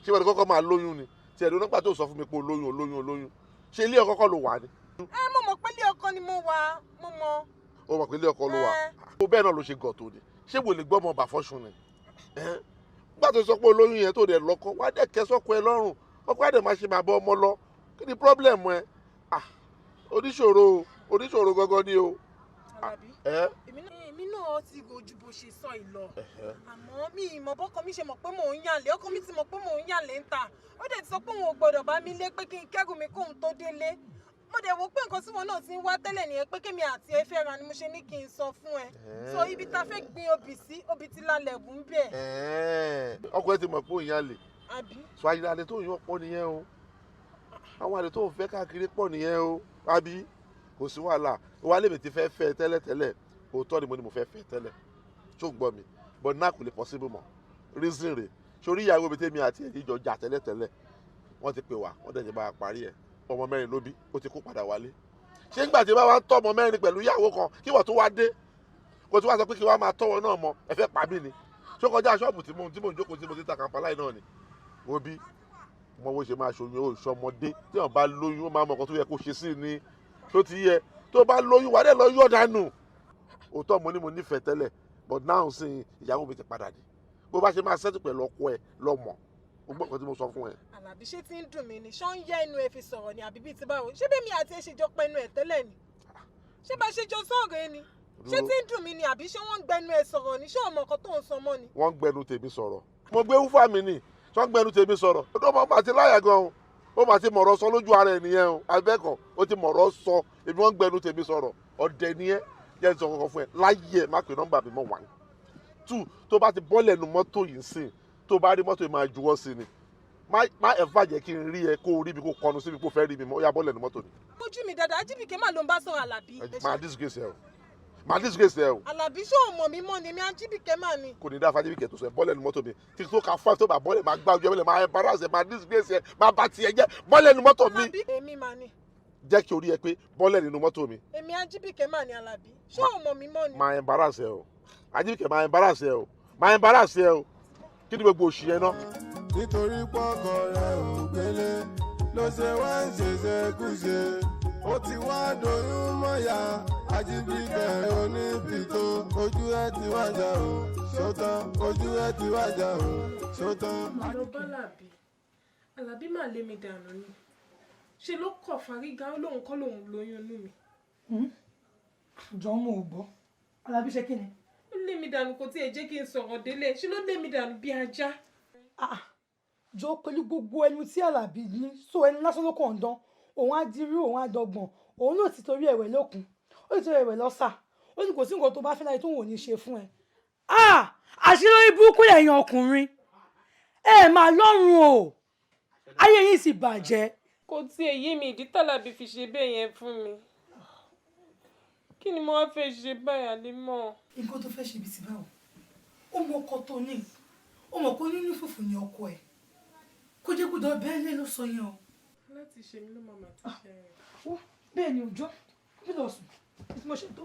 Ṣé wọ́n ti kọ́kọ́ máa lóyún ni tí ẹ̀dùn nígbà tó sọ fún mi pé olóyún, olóyún, olóyún? Ṣé ilé ọkọ kọ́ ló wà ni? Ẹ mo mọ̀ pé ilé ọkọ ni mo wà, mo mọ̀. Ó mọ̀ pé ilé ọkọ ló wà. Ó bẹ́ẹ̀ náà ló ṣe gọ̀ tó ni. Ṣé wò lè gbọ́ ọmọ bàfọ́sùn ni? Nígbà tó sọ pé olóyún yẹn tó dẹ̀ lọ́kọ, wá dẹ̀ kẹ́ sọ́kọ ẹ lọ́rùn, ọkọ ẹ̀ dẹ̀ máa ṣe bàbá ọmọ lọ. Kí ni problem ẹ? Oníṣòro, oníṣòro gangan ni o. Àlàbí, èmi náà ti rojú bó ṣe sọ ìlọ, àmọ́ mi ì mọ̀ bọ́kọ mi ṣe mọ̀ pé mò ń yànlé. Ọkọ mi ti mọ̀ pé mò ń yànlé ń ta. Ó dẹ̀ ti sọ pé òun ò gbọ́dọ̀ bá mi lé, pé kí n kẹ́rù mi kóun tó délé. Mo dẹ̀ wò pé nǹkan tí wọn náà ti ń wá tẹ́lẹ̀ nìyẹn, pé kémi àti ẹ fẹ́ ra ni mo ṣe ní kí n sọ fún ẹ. So ibi tá a fẹ́ gbin obì sí, obì ti lálẹ́ wù ń bẹ̀. Ọkọ ẹ ti mọ̀ pé òun yàn lè. Àbí? Sọ ayé àlè tó yàn pọ̀ nìyẹn o. Àwọn àlè tó ń fẹ́ káàkiri pọ̀ nìyẹn o. Àbí kò sí wàhálà wà lèmi ti fẹ́ fẹ́ tẹ́lẹ̀tẹ́lẹ̀? Òótọ́ ni mo ní mo fẹ́ fẹ́ tẹ́lẹ̀, tó gbọ́ mi? But náà kò lè possible mọ́. Reason rè, sórí ìyàwó mi tèmi àti ẹ̀yìn jọ jà tẹ́lẹ̀tẹ́lẹ̀, wọ́n ti pè wá, wọ́n dẹ̀ ti bá a parí ẹ̀. Ọmọ mẹ́rin ló bí, ó ti kó padà wálé. Ṣé ńgbà tí bá wá ń tọ́ ọmọ mẹ́rin pẹ̀lú ìyàwó kan, kí wọ́n tó wá dé kó tí wọ́n sọ pé kí wọ́n máa tọ́ wọn náà mọ́? Ẹ fẹ́ pa mí ni? Ṣó kọjá ṣọ́ọ̀bù tí mo ń jókòó tí mo ti ta kàǹpálá yìí náà ni? Wo bí mo bó ṣe máa ṣoyún ó ṣọmọdé tí wọ́n bá lóyún, ó máa mọ nǹkan tó yẹ kó ṣe sí ni. Tó ti yẹ tó bá lóyún, wà á dẹ̀ lọ yọ̀ dànù. Òótọ́ mo ní mo nífẹ̀ẹ́ tẹ́lẹ̀, but now sin ìyàwó mi ti padà dé. Bó bá ṣe máa ṣẹ́tù pẹ̀lú ọkọ ẹ lọ́mọ, o gbọ́ nǹkan tí mo sọ fún ẹ. Àlàbí, ṣé tí ń dùn mí ni? Ṣọ́ ń yá ẹnu ẹ fi sọ̀rọ̀ ni, àbí bíi ti báwo? Ṣé bẹ́ẹ̀ mi àti ẹ ṣe jọ pẹnu ẹ tẹ́lẹ̀ ni? Ṣé bá ṣe jọ sọ̀rọ̀ ẹ ni? Ṣé tí ń dùn mí ni, àbí ṣé wọ́n ń gbẹnu ẹ sọ̀rọ̀ ni? Ṣé ọmọ nǹkan tó ń sọ mọ́ ni? Wọ́n ń gbẹnu tèmi sọ̀rọ̀. Mo gbé wúfà mi ni, ṣé wọ́n ń gbẹnu tèmi sọ̀rọ̀? Ó máa ma ti láyà gan o, ó máa ti mọ̀rọ̀ sọ lójú ara ẹ̀ nìyẹn o. Abẹ́kọ̀ ó ti mọ̀rọ̀ sọ. Èmi wọ́n ń gbẹnu tèmi sọ̀rọ̀? Ọ̀dẹ̀ nìyẹn. Jẹ́ n sọ kankan fún ẹ láyé ẹ, má pè nọ́mbà mi mọ́. One, two, tó bá ti bọ́lẹ̀ nu mọ́tò yìí sìn, tó bá rí mọ́tò yìí, máa juwọ́ sí ni. Má ẹ̀ fà jẹ́ kí n rí ẹ kó o rí mi, kó kọnu síbi kó fẹ́ rí mi mọ́. Ó yá, bọ́lẹ̀ nu mọ́tò ni. Ojú mi dáadáa, Ajíbìkẹ́ mà ló ń bá sọ̀rọ̀, Àlàbí. Máa disgrace ẹ o, máa disgrace ẹ o. Àlàbí, ṣé o mọ̀ mí mọ́ ni? Mi Ajíbìkẹ́ mà ni. Kò ní dá fàájìbìkẹ́ tó sọ ẹ. Bọ́lẹ̀ nu mọ́tò mi tí tó ka five, tó bá bọ́lẹ̀, máa gbá ojú ẹ bọ́lẹ̀, máa embarrass ẹ, máa disgrace ẹ, máa bá tiẹ̀ jẹ́. Bọ́lẹ̀ nu mọ́tò mi. Àlàbí, èmi mà ni. Jẹ́ kí orí ẹ pé, bọ́lẹ̀ nínú mọ́tò mi. Èmi Ajíbìkẹ́ mà ni. Àlàbí, ṣé o mọ̀ mí mọ́ ni? Máa embarrass ẹ o, Ajíbìkẹ́, máa embarrass ẹ o, máa embarrass ẹ o. Kí ni gbogbo òṣì yẹn náà? Nítorí pọ́kọ rẹ̀ ò gbélé ló ṣe wá ń ṣèṣekúṣe. Ó ti wá doyún mọ́yà. Ajíbíkẹ́ oníbìtó, ojú ẹ ti wájà o, ṣótán, ojú ẹ ti wájà o, ṣótán. Lọ bá Àlàbí. Àlàbí mà lé mi dànù ni. Ṣe ló kọ̀ fárígá, ó lóun kọ́ lòun lóyún inú mi. Jọ, mo ò gbọ́. Alábí ṣe kí ni? Ó lé mi dànù, kò tiẹ̀ jẹ́ kí n sọ̀rọ̀ délé. Ṣe ló lé mi dànù bí ajá. Jọ, pẹ̀lú gbogbo ẹnu tí Alábí ní, so ẹnu lásán ló kàn ń dán. Òun á dirú, òun á dọgbọ̀n. Òun náà ti torí ẹ̀wẹ̀ lókun, ó ti torí ẹ̀wẹ̀ lọ́sà. Ó ní kò sí nǹkan tó bá fẹ́ láyé tóun ò ní ṣe fún ẹ. Àṣírí orí burúkú lẹ́yìn ọkùnrin, ẹ máa lọ́rùn o, ayé yìí sì bàjẹ́. Kò tiẹ̀ yé mi ìdí tàlàbí fi ṣe bẹ́ẹ̀ yẹn fún mi. Kí ni mo wá fẹ́ ṣe báyà lè mọ̀? Nǹkan tó fẹ́ ṣe ibi tí báwo? Ó mọ ọkọ tó ní, ó mọ̀ pé nínú fùfù ni ọkọ ẹ̀, kó jẹ́ kó dọ̀ bẹ́ẹ̀ lé ló sọ yẹn o. Láti ṣe mí ló máa mà ti ṣe rẹ̀. Ó bẹ́ẹ̀ ni, òjò bí lọ sùn bí mo ṣe tó.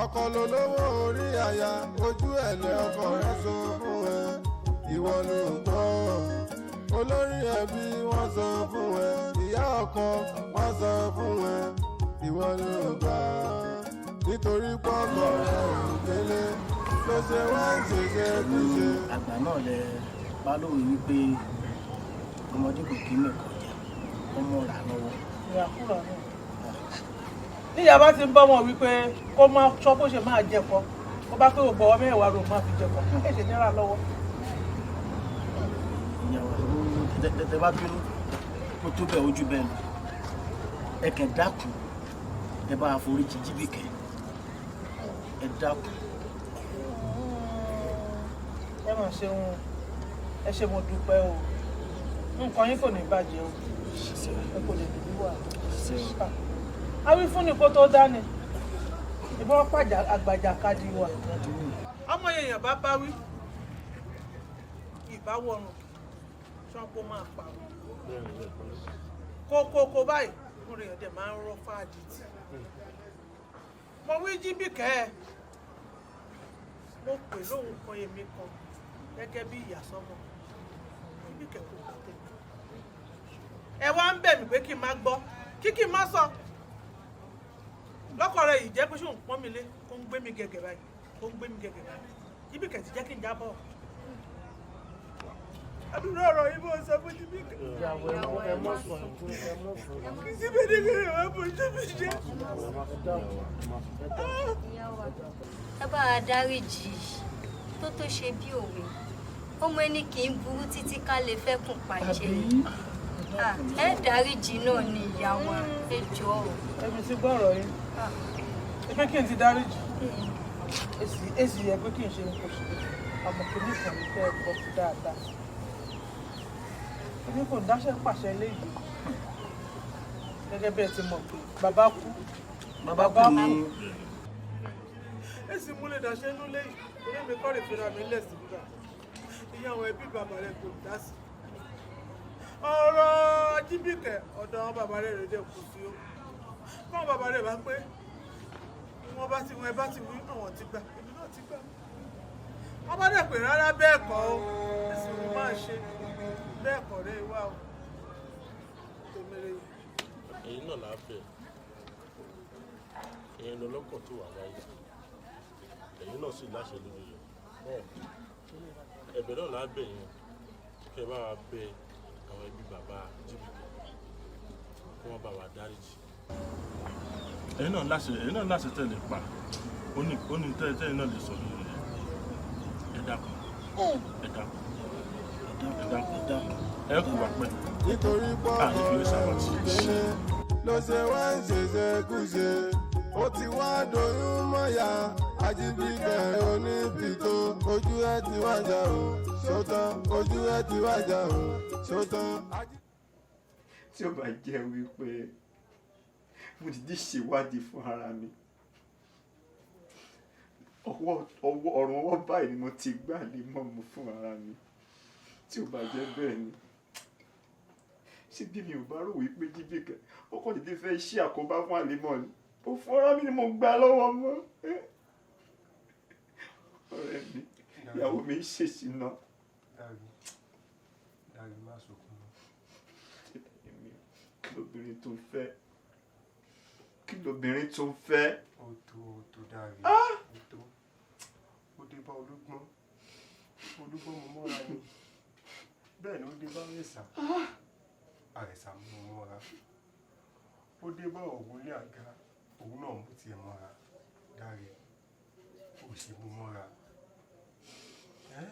Ọkọ ló lówó orí aya, ojú ẹ̀ lé ọkọ rẹ̀ sọ fún ẹ, ìwọ ló gbọ́. Olórí ẹbí wọ́n sọ fún ẹ, ìyá ọkọ wọ́n sọ fún ẹ, ìwọ ló gbà. Nítorí pọ́kọ rẹ̀ ò délé ló ṣe wá ń ṣèṣe kúṣe. Àgbà náà lẹ bá lóore wípé ọmọdé kò kí mẹ́kọ̀ọ́ jẹ ọmọ rà lọ́wọ́. Ìràkúrà náà níyà bá ti ń bọ́ wọn wípé kó má sọ bó ṣe máa jẹ̀kọ, kó bá pé ògbọ́ mẹ́wàá rò máa fi jẹ̀kọ, èsì náírà lọ́wọ́. Ìyàwó tẹ bá bínú, ó tó bẹ́ẹ̀, ojú bẹ́ẹ̀ lọ. Ẹ kàn dákun, ẹ bá àforíjì Jíbìkẹ́, ẹ dákun. Ẹ mà ṣeun, ẹ ṣe, mo dúpẹ́ o. Nǹkan yín kò ní bàjẹ́ o, ẹ kò lè dùn wà. Awí fún ni kó tó dání, ìbọn pàjà àgbàjà kadì wà. Ọmọ èèyàn bá bá wí ìbá wọrùn ṣọ́npó máa pa kókókó báyìí, orí ọdẹ máa ń rọ fáàdì tì. Mo wí Jíbìkẹ́ ẹ, mo pè lóhùn kan, èmi kan gẹ́gẹ́ bí ìyá sọ́mọ Jíbìkẹ́ kò gbọ́ tèmi. Ẹ wá ń bẹ̀ mí pé kí n má gbọ́, kí n má sọ lọ́kọ̀ rẹ̀ yìí jẹ́ pé ṣóun pọ́n mi lé, kó ń gbé mi gẹ̀gẹ̀ báyìí, kó ń gbé mi gẹ̀gẹ̀ báyìí. Jíbìkẹ́ ti jẹ́ kí n jábọ̀. Àdúrà ọ̀rọ̀ yìí mo sọ fún Jíbìkẹ́. Kì í sí bẹ́ẹ̀ ní kí ni wọ́n bójú mi jẹ́. Ẹ bá a dáríjì tó ṣe bí òwe, ọmọ ẹni kì í burú títí ká lè fẹ́kùn pàjẹ́. Ẹ dáríjì náà ni ìyá wa, ẹ jọ̀ọ́. Ẹbí ti gbọ́ ọ̀rọ̀ yìí, ẹ pé kí n ti dáríjì, èsì yẹ pé kí n ṣe nǹkan ṣe, àmọ́ kò ní ìkànnì fẹ́ gbọ́ dáadáa. Èmi kò dáṣẹ́ pàṣẹ léyìí, gẹ́gẹ́ bí ẹ ti mọ̀ pé bàbá kú. Bàbá kú ni. Èsì múlẹ̀ dáṣẹ́ inú léyìí, orí mi kọ́ rè fira mi lẹ̀ sí bíbá ìyá àwọn ẹbí bàbá rẹ̀ kò dá sí ọ̀rọ̀ Jíbìkẹ́. Ọ̀dọ̀ àwọn bàbá rẹ̀ rẹ̀ dẹ̀ kù sí o. Kọ́ bàbá rẹ̀ bá pé wọ́n bá ti wọ́n, ẹ bá ti wí, àwọn ti gbà, èmi náà ti gbà. Wọ́n bá dẹ̀ pé rárá, bẹ́ẹ̀ kọ́ o, èsì òun máa ṣe bẹ́ẹ̀ kọ́ rẹ̀ wá o, tèmi rẹ̀ yìí. Ẹ̀yin náà là á bẹ̀, ẹ̀yin lọ lọ́kọ̀ tó wà wáyé, ẹ̀yin náà sì láṣẹ lórí rẹ̀. Ẹ̀bẹ̀ náà là á bẹ̀ yẹn, kẹ́ ẹ bá wa bẹ̀ àwọn ẹbí bàbá Jíbìkẹ́ kí wọ́n bá wa dáríjì. Ẹ̀yin náà láṣẹ tẹ̀lé pa, ó ní tẹ́lẹ̀ náà lè sọ lórí rẹ̀. Ẹ dákun, ẹ dákun, ẹ dákun, ẹ kò wá pẹ́ Nítorí à ní fi pọ́kọ ó ṣàwátì. délé ló ṣe wá ń ṣèṣe kúṣe, ó ti wá doyún mọ́yà. Ajíbíkẹ́ oníbìtó, ojú ẹ ti wájà o, ṣótán, ojú ẹ ti wájà o, ṣótán. Tí ó bá jẹ́ wípé mo dìde ṣèwádìí fún ara mi, ọwọ́ ọwọ́ ọ̀rùn ọwọ́ báyìí ni mo ti gbà lé mọ́mú fún ara mi. Tí ó bá jẹ́ bẹ́ẹ̀ ni, ṣé bí mi ò bá rò wípé Jíbìkẹ́ ó kàn dédé fẹ́ ṣe àkóbá fún Àlímọ̀ ni, ó fún ara mi ni mo gbà lọ́wọ́ mọ́. Ọ̀rẹ́ mi, ìyàwó mi ń ṣèṣìnà. Dárí, Dárí, má sunkún mọ́. Èmi lóbìnrin. lobìnrin tó fẹ́? Kí lobìnrin tó fẹ́? Ó tó, ó tó Dáre, ó tó. Ó dé bá Olúgbọ́n, Olúgbọ́n mú mọ́ra ni. Bẹ́ẹ̀ ni ó dé bá Àrẹ̀sà, Àrẹ̀sà mú mọ́ra. Ó dé bá Ògúnlé àga, òun náà mú tiẹ̀ mọ́ra. Dáre, ó ṣe mú mọ́ra. Ẹ́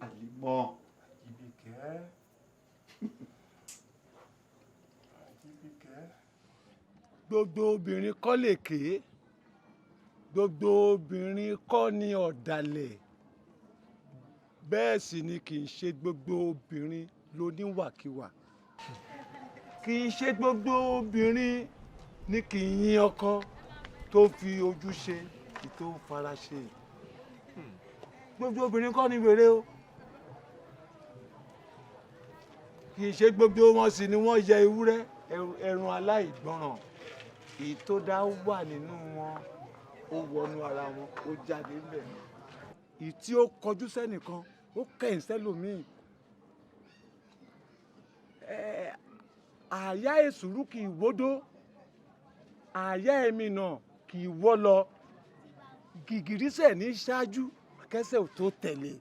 Àlímọ́. Àjíbíkẹ́. Àjíbíkẹ́. Gbogbo obìnrin kọ́ lè ké, gbogbo obìnrin kọ́ ni ọ̀dàlẹ̀, bẹ́ẹ̀ sì ni kì í ṣe gbogbo obìnrin ló níwàkiwà. Kì í ṣe gbogbo obìnrin ní kì í yín ọkọ tó fi ojú ṣe kì tó fara ṣe. Gbogbo obìnrin kọ́ ni wèrè o. Kì í ṣe gbogbo wọn sì ni wọ́n yẹ ewúrẹ́ ẹran aláìgbọràn. Èyí tó dá wà nínú wọn, ó wọnú ara wọn, ó jáde ńbẹ̀. Èyí tí ó kọjú sẹ́nìkan, ó kẹ̀yìn sẹ́lòmíì. Àyà èsúrú kì í wódó, àyà ẹ̀mí náà kì í wọ́ lọ. Gìgìrísẹ̀ ní ṣáájú kẹsẹ̀ ò tó tẹ̀lé.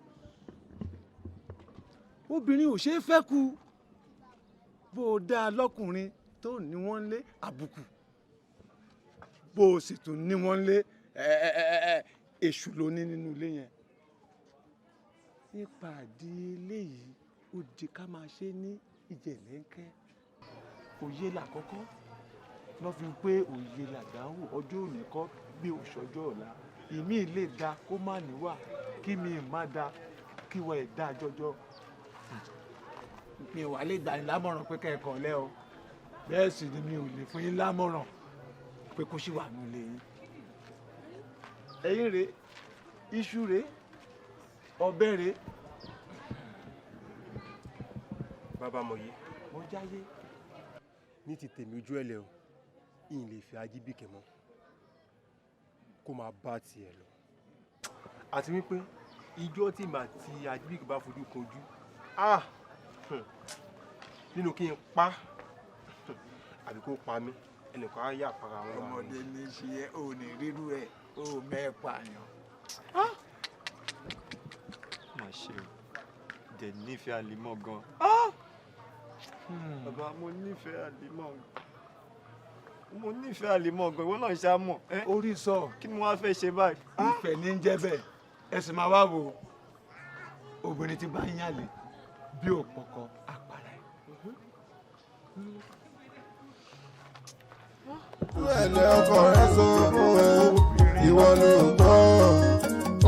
Obìnrin ò ṣeé fẹ́ kú. Bó o dáa lọ́kùnrin tó ní wọ́n lé àbùkù, bó o sì tún ní wọ́n lé èṣù ló ní nínú ilé yẹn. Nípa àdí eléyìí, ó di ká máa ṣe ní ìjẹ̀lẹ́ńkẹ́. Òye làkọ́kọ́ lọ́ fi pé òye làdáhùn ọjọ́ òní kọ́ bí òṣọjọ́ ọ̀la. Ìmí lè da kó má níwà, kí mi má da kí wọ́n ẹ̀ dá jọjọ. Mi ò wá lè gbà yín lámọ̀ràn pé kẹ́ẹ̀kan lẹ́ o. Bẹ́ẹ̀ sì ni mi ò lè fún yín lámọ̀ràn pé kó ṣì wà nínú ilé yín. Ẹyin rèé, iṣu rèé, ọbẹ̀ rèé. Bàbá Mọ̀yé. Mo jáyé. Ní ti tèmi ojú ẹ̀lẹ̀ o, ìyìn lè fi Ajíbíkẹ́ mọ́, kó máa bá tiẹ̀ lọ. Àti wípé ijó tí màá ti Ajíbíkẹ́ bá fojú kojú, ah! Nínú kí n pa àbí kó pa mí, ẹnìkan á yà para wọn. Ọmọdé ní í ṣe ẹ, ò ní rírú ẹ, ò mẹ́ẹ̀pà yàn. Má ṣe o, dẹ̀ nífẹ̀ẹ́ Àlímọ́ gan. Bàbá, mo nífẹ̀ẹ́ Àlímọ́ gan. Mo nífẹ̀ẹ́ Àlímọ́ gan, ìwọ náà ṣá mọ̀. Orí sọ. Kí ni mo wá fẹ́ ṣe báyìí? Ìfẹ́ ní ń jẹ́ bẹ́ẹ̀. Ẹ sì máa wá wo obìnrin tí bá ń yàlè bí òpọ̀kọ àpàrà ẹ̀. Ẹ̀lẹ́ ọkọ rẹ sọ fún ẹ, ìwọ ló gbọ́.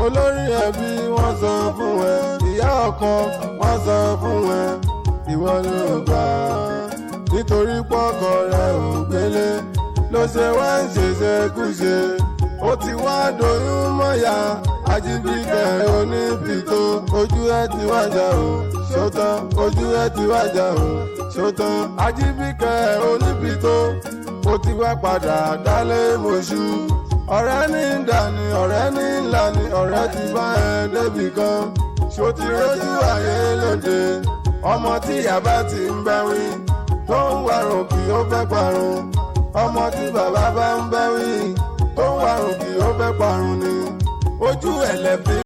Olórí ẹbí wọ́n sọ fún ẹ, ìyá ọkọ wọ́n sọ fún ẹ, ìwọ ló gbà. Nítorí pọ́kọ rẹ ò gbélé, ló ṣe wá ń ṣèṣekúṣe. Ó ti wá doyún mọ́yà, Ajíbíkẹ́ oníbìtó. Ojú ẹ ti wájà o, ṣótán. Ojú ẹ ti wájà o, ṣótán. Ajíbíkẹ́ oníbìtó, ó ti wá padà dálé mọ̀ṣú. Ọ̀rẹ́ ní ń dání, ọ̀rẹ́ ní ń lani, ọ̀rẹ́ ti bá ẹ débì kan. Ṣó ti rójú ayé lóde? Ọmọ tí ìyá bá ti ń bá wí, tó ń warùn kì ó fẹ́ parun. Ọmọ tí bàbá bá ń bá wí, tó ń warùn kì ó fẹ́ parun ni. Ojú ẹlẹ́bí.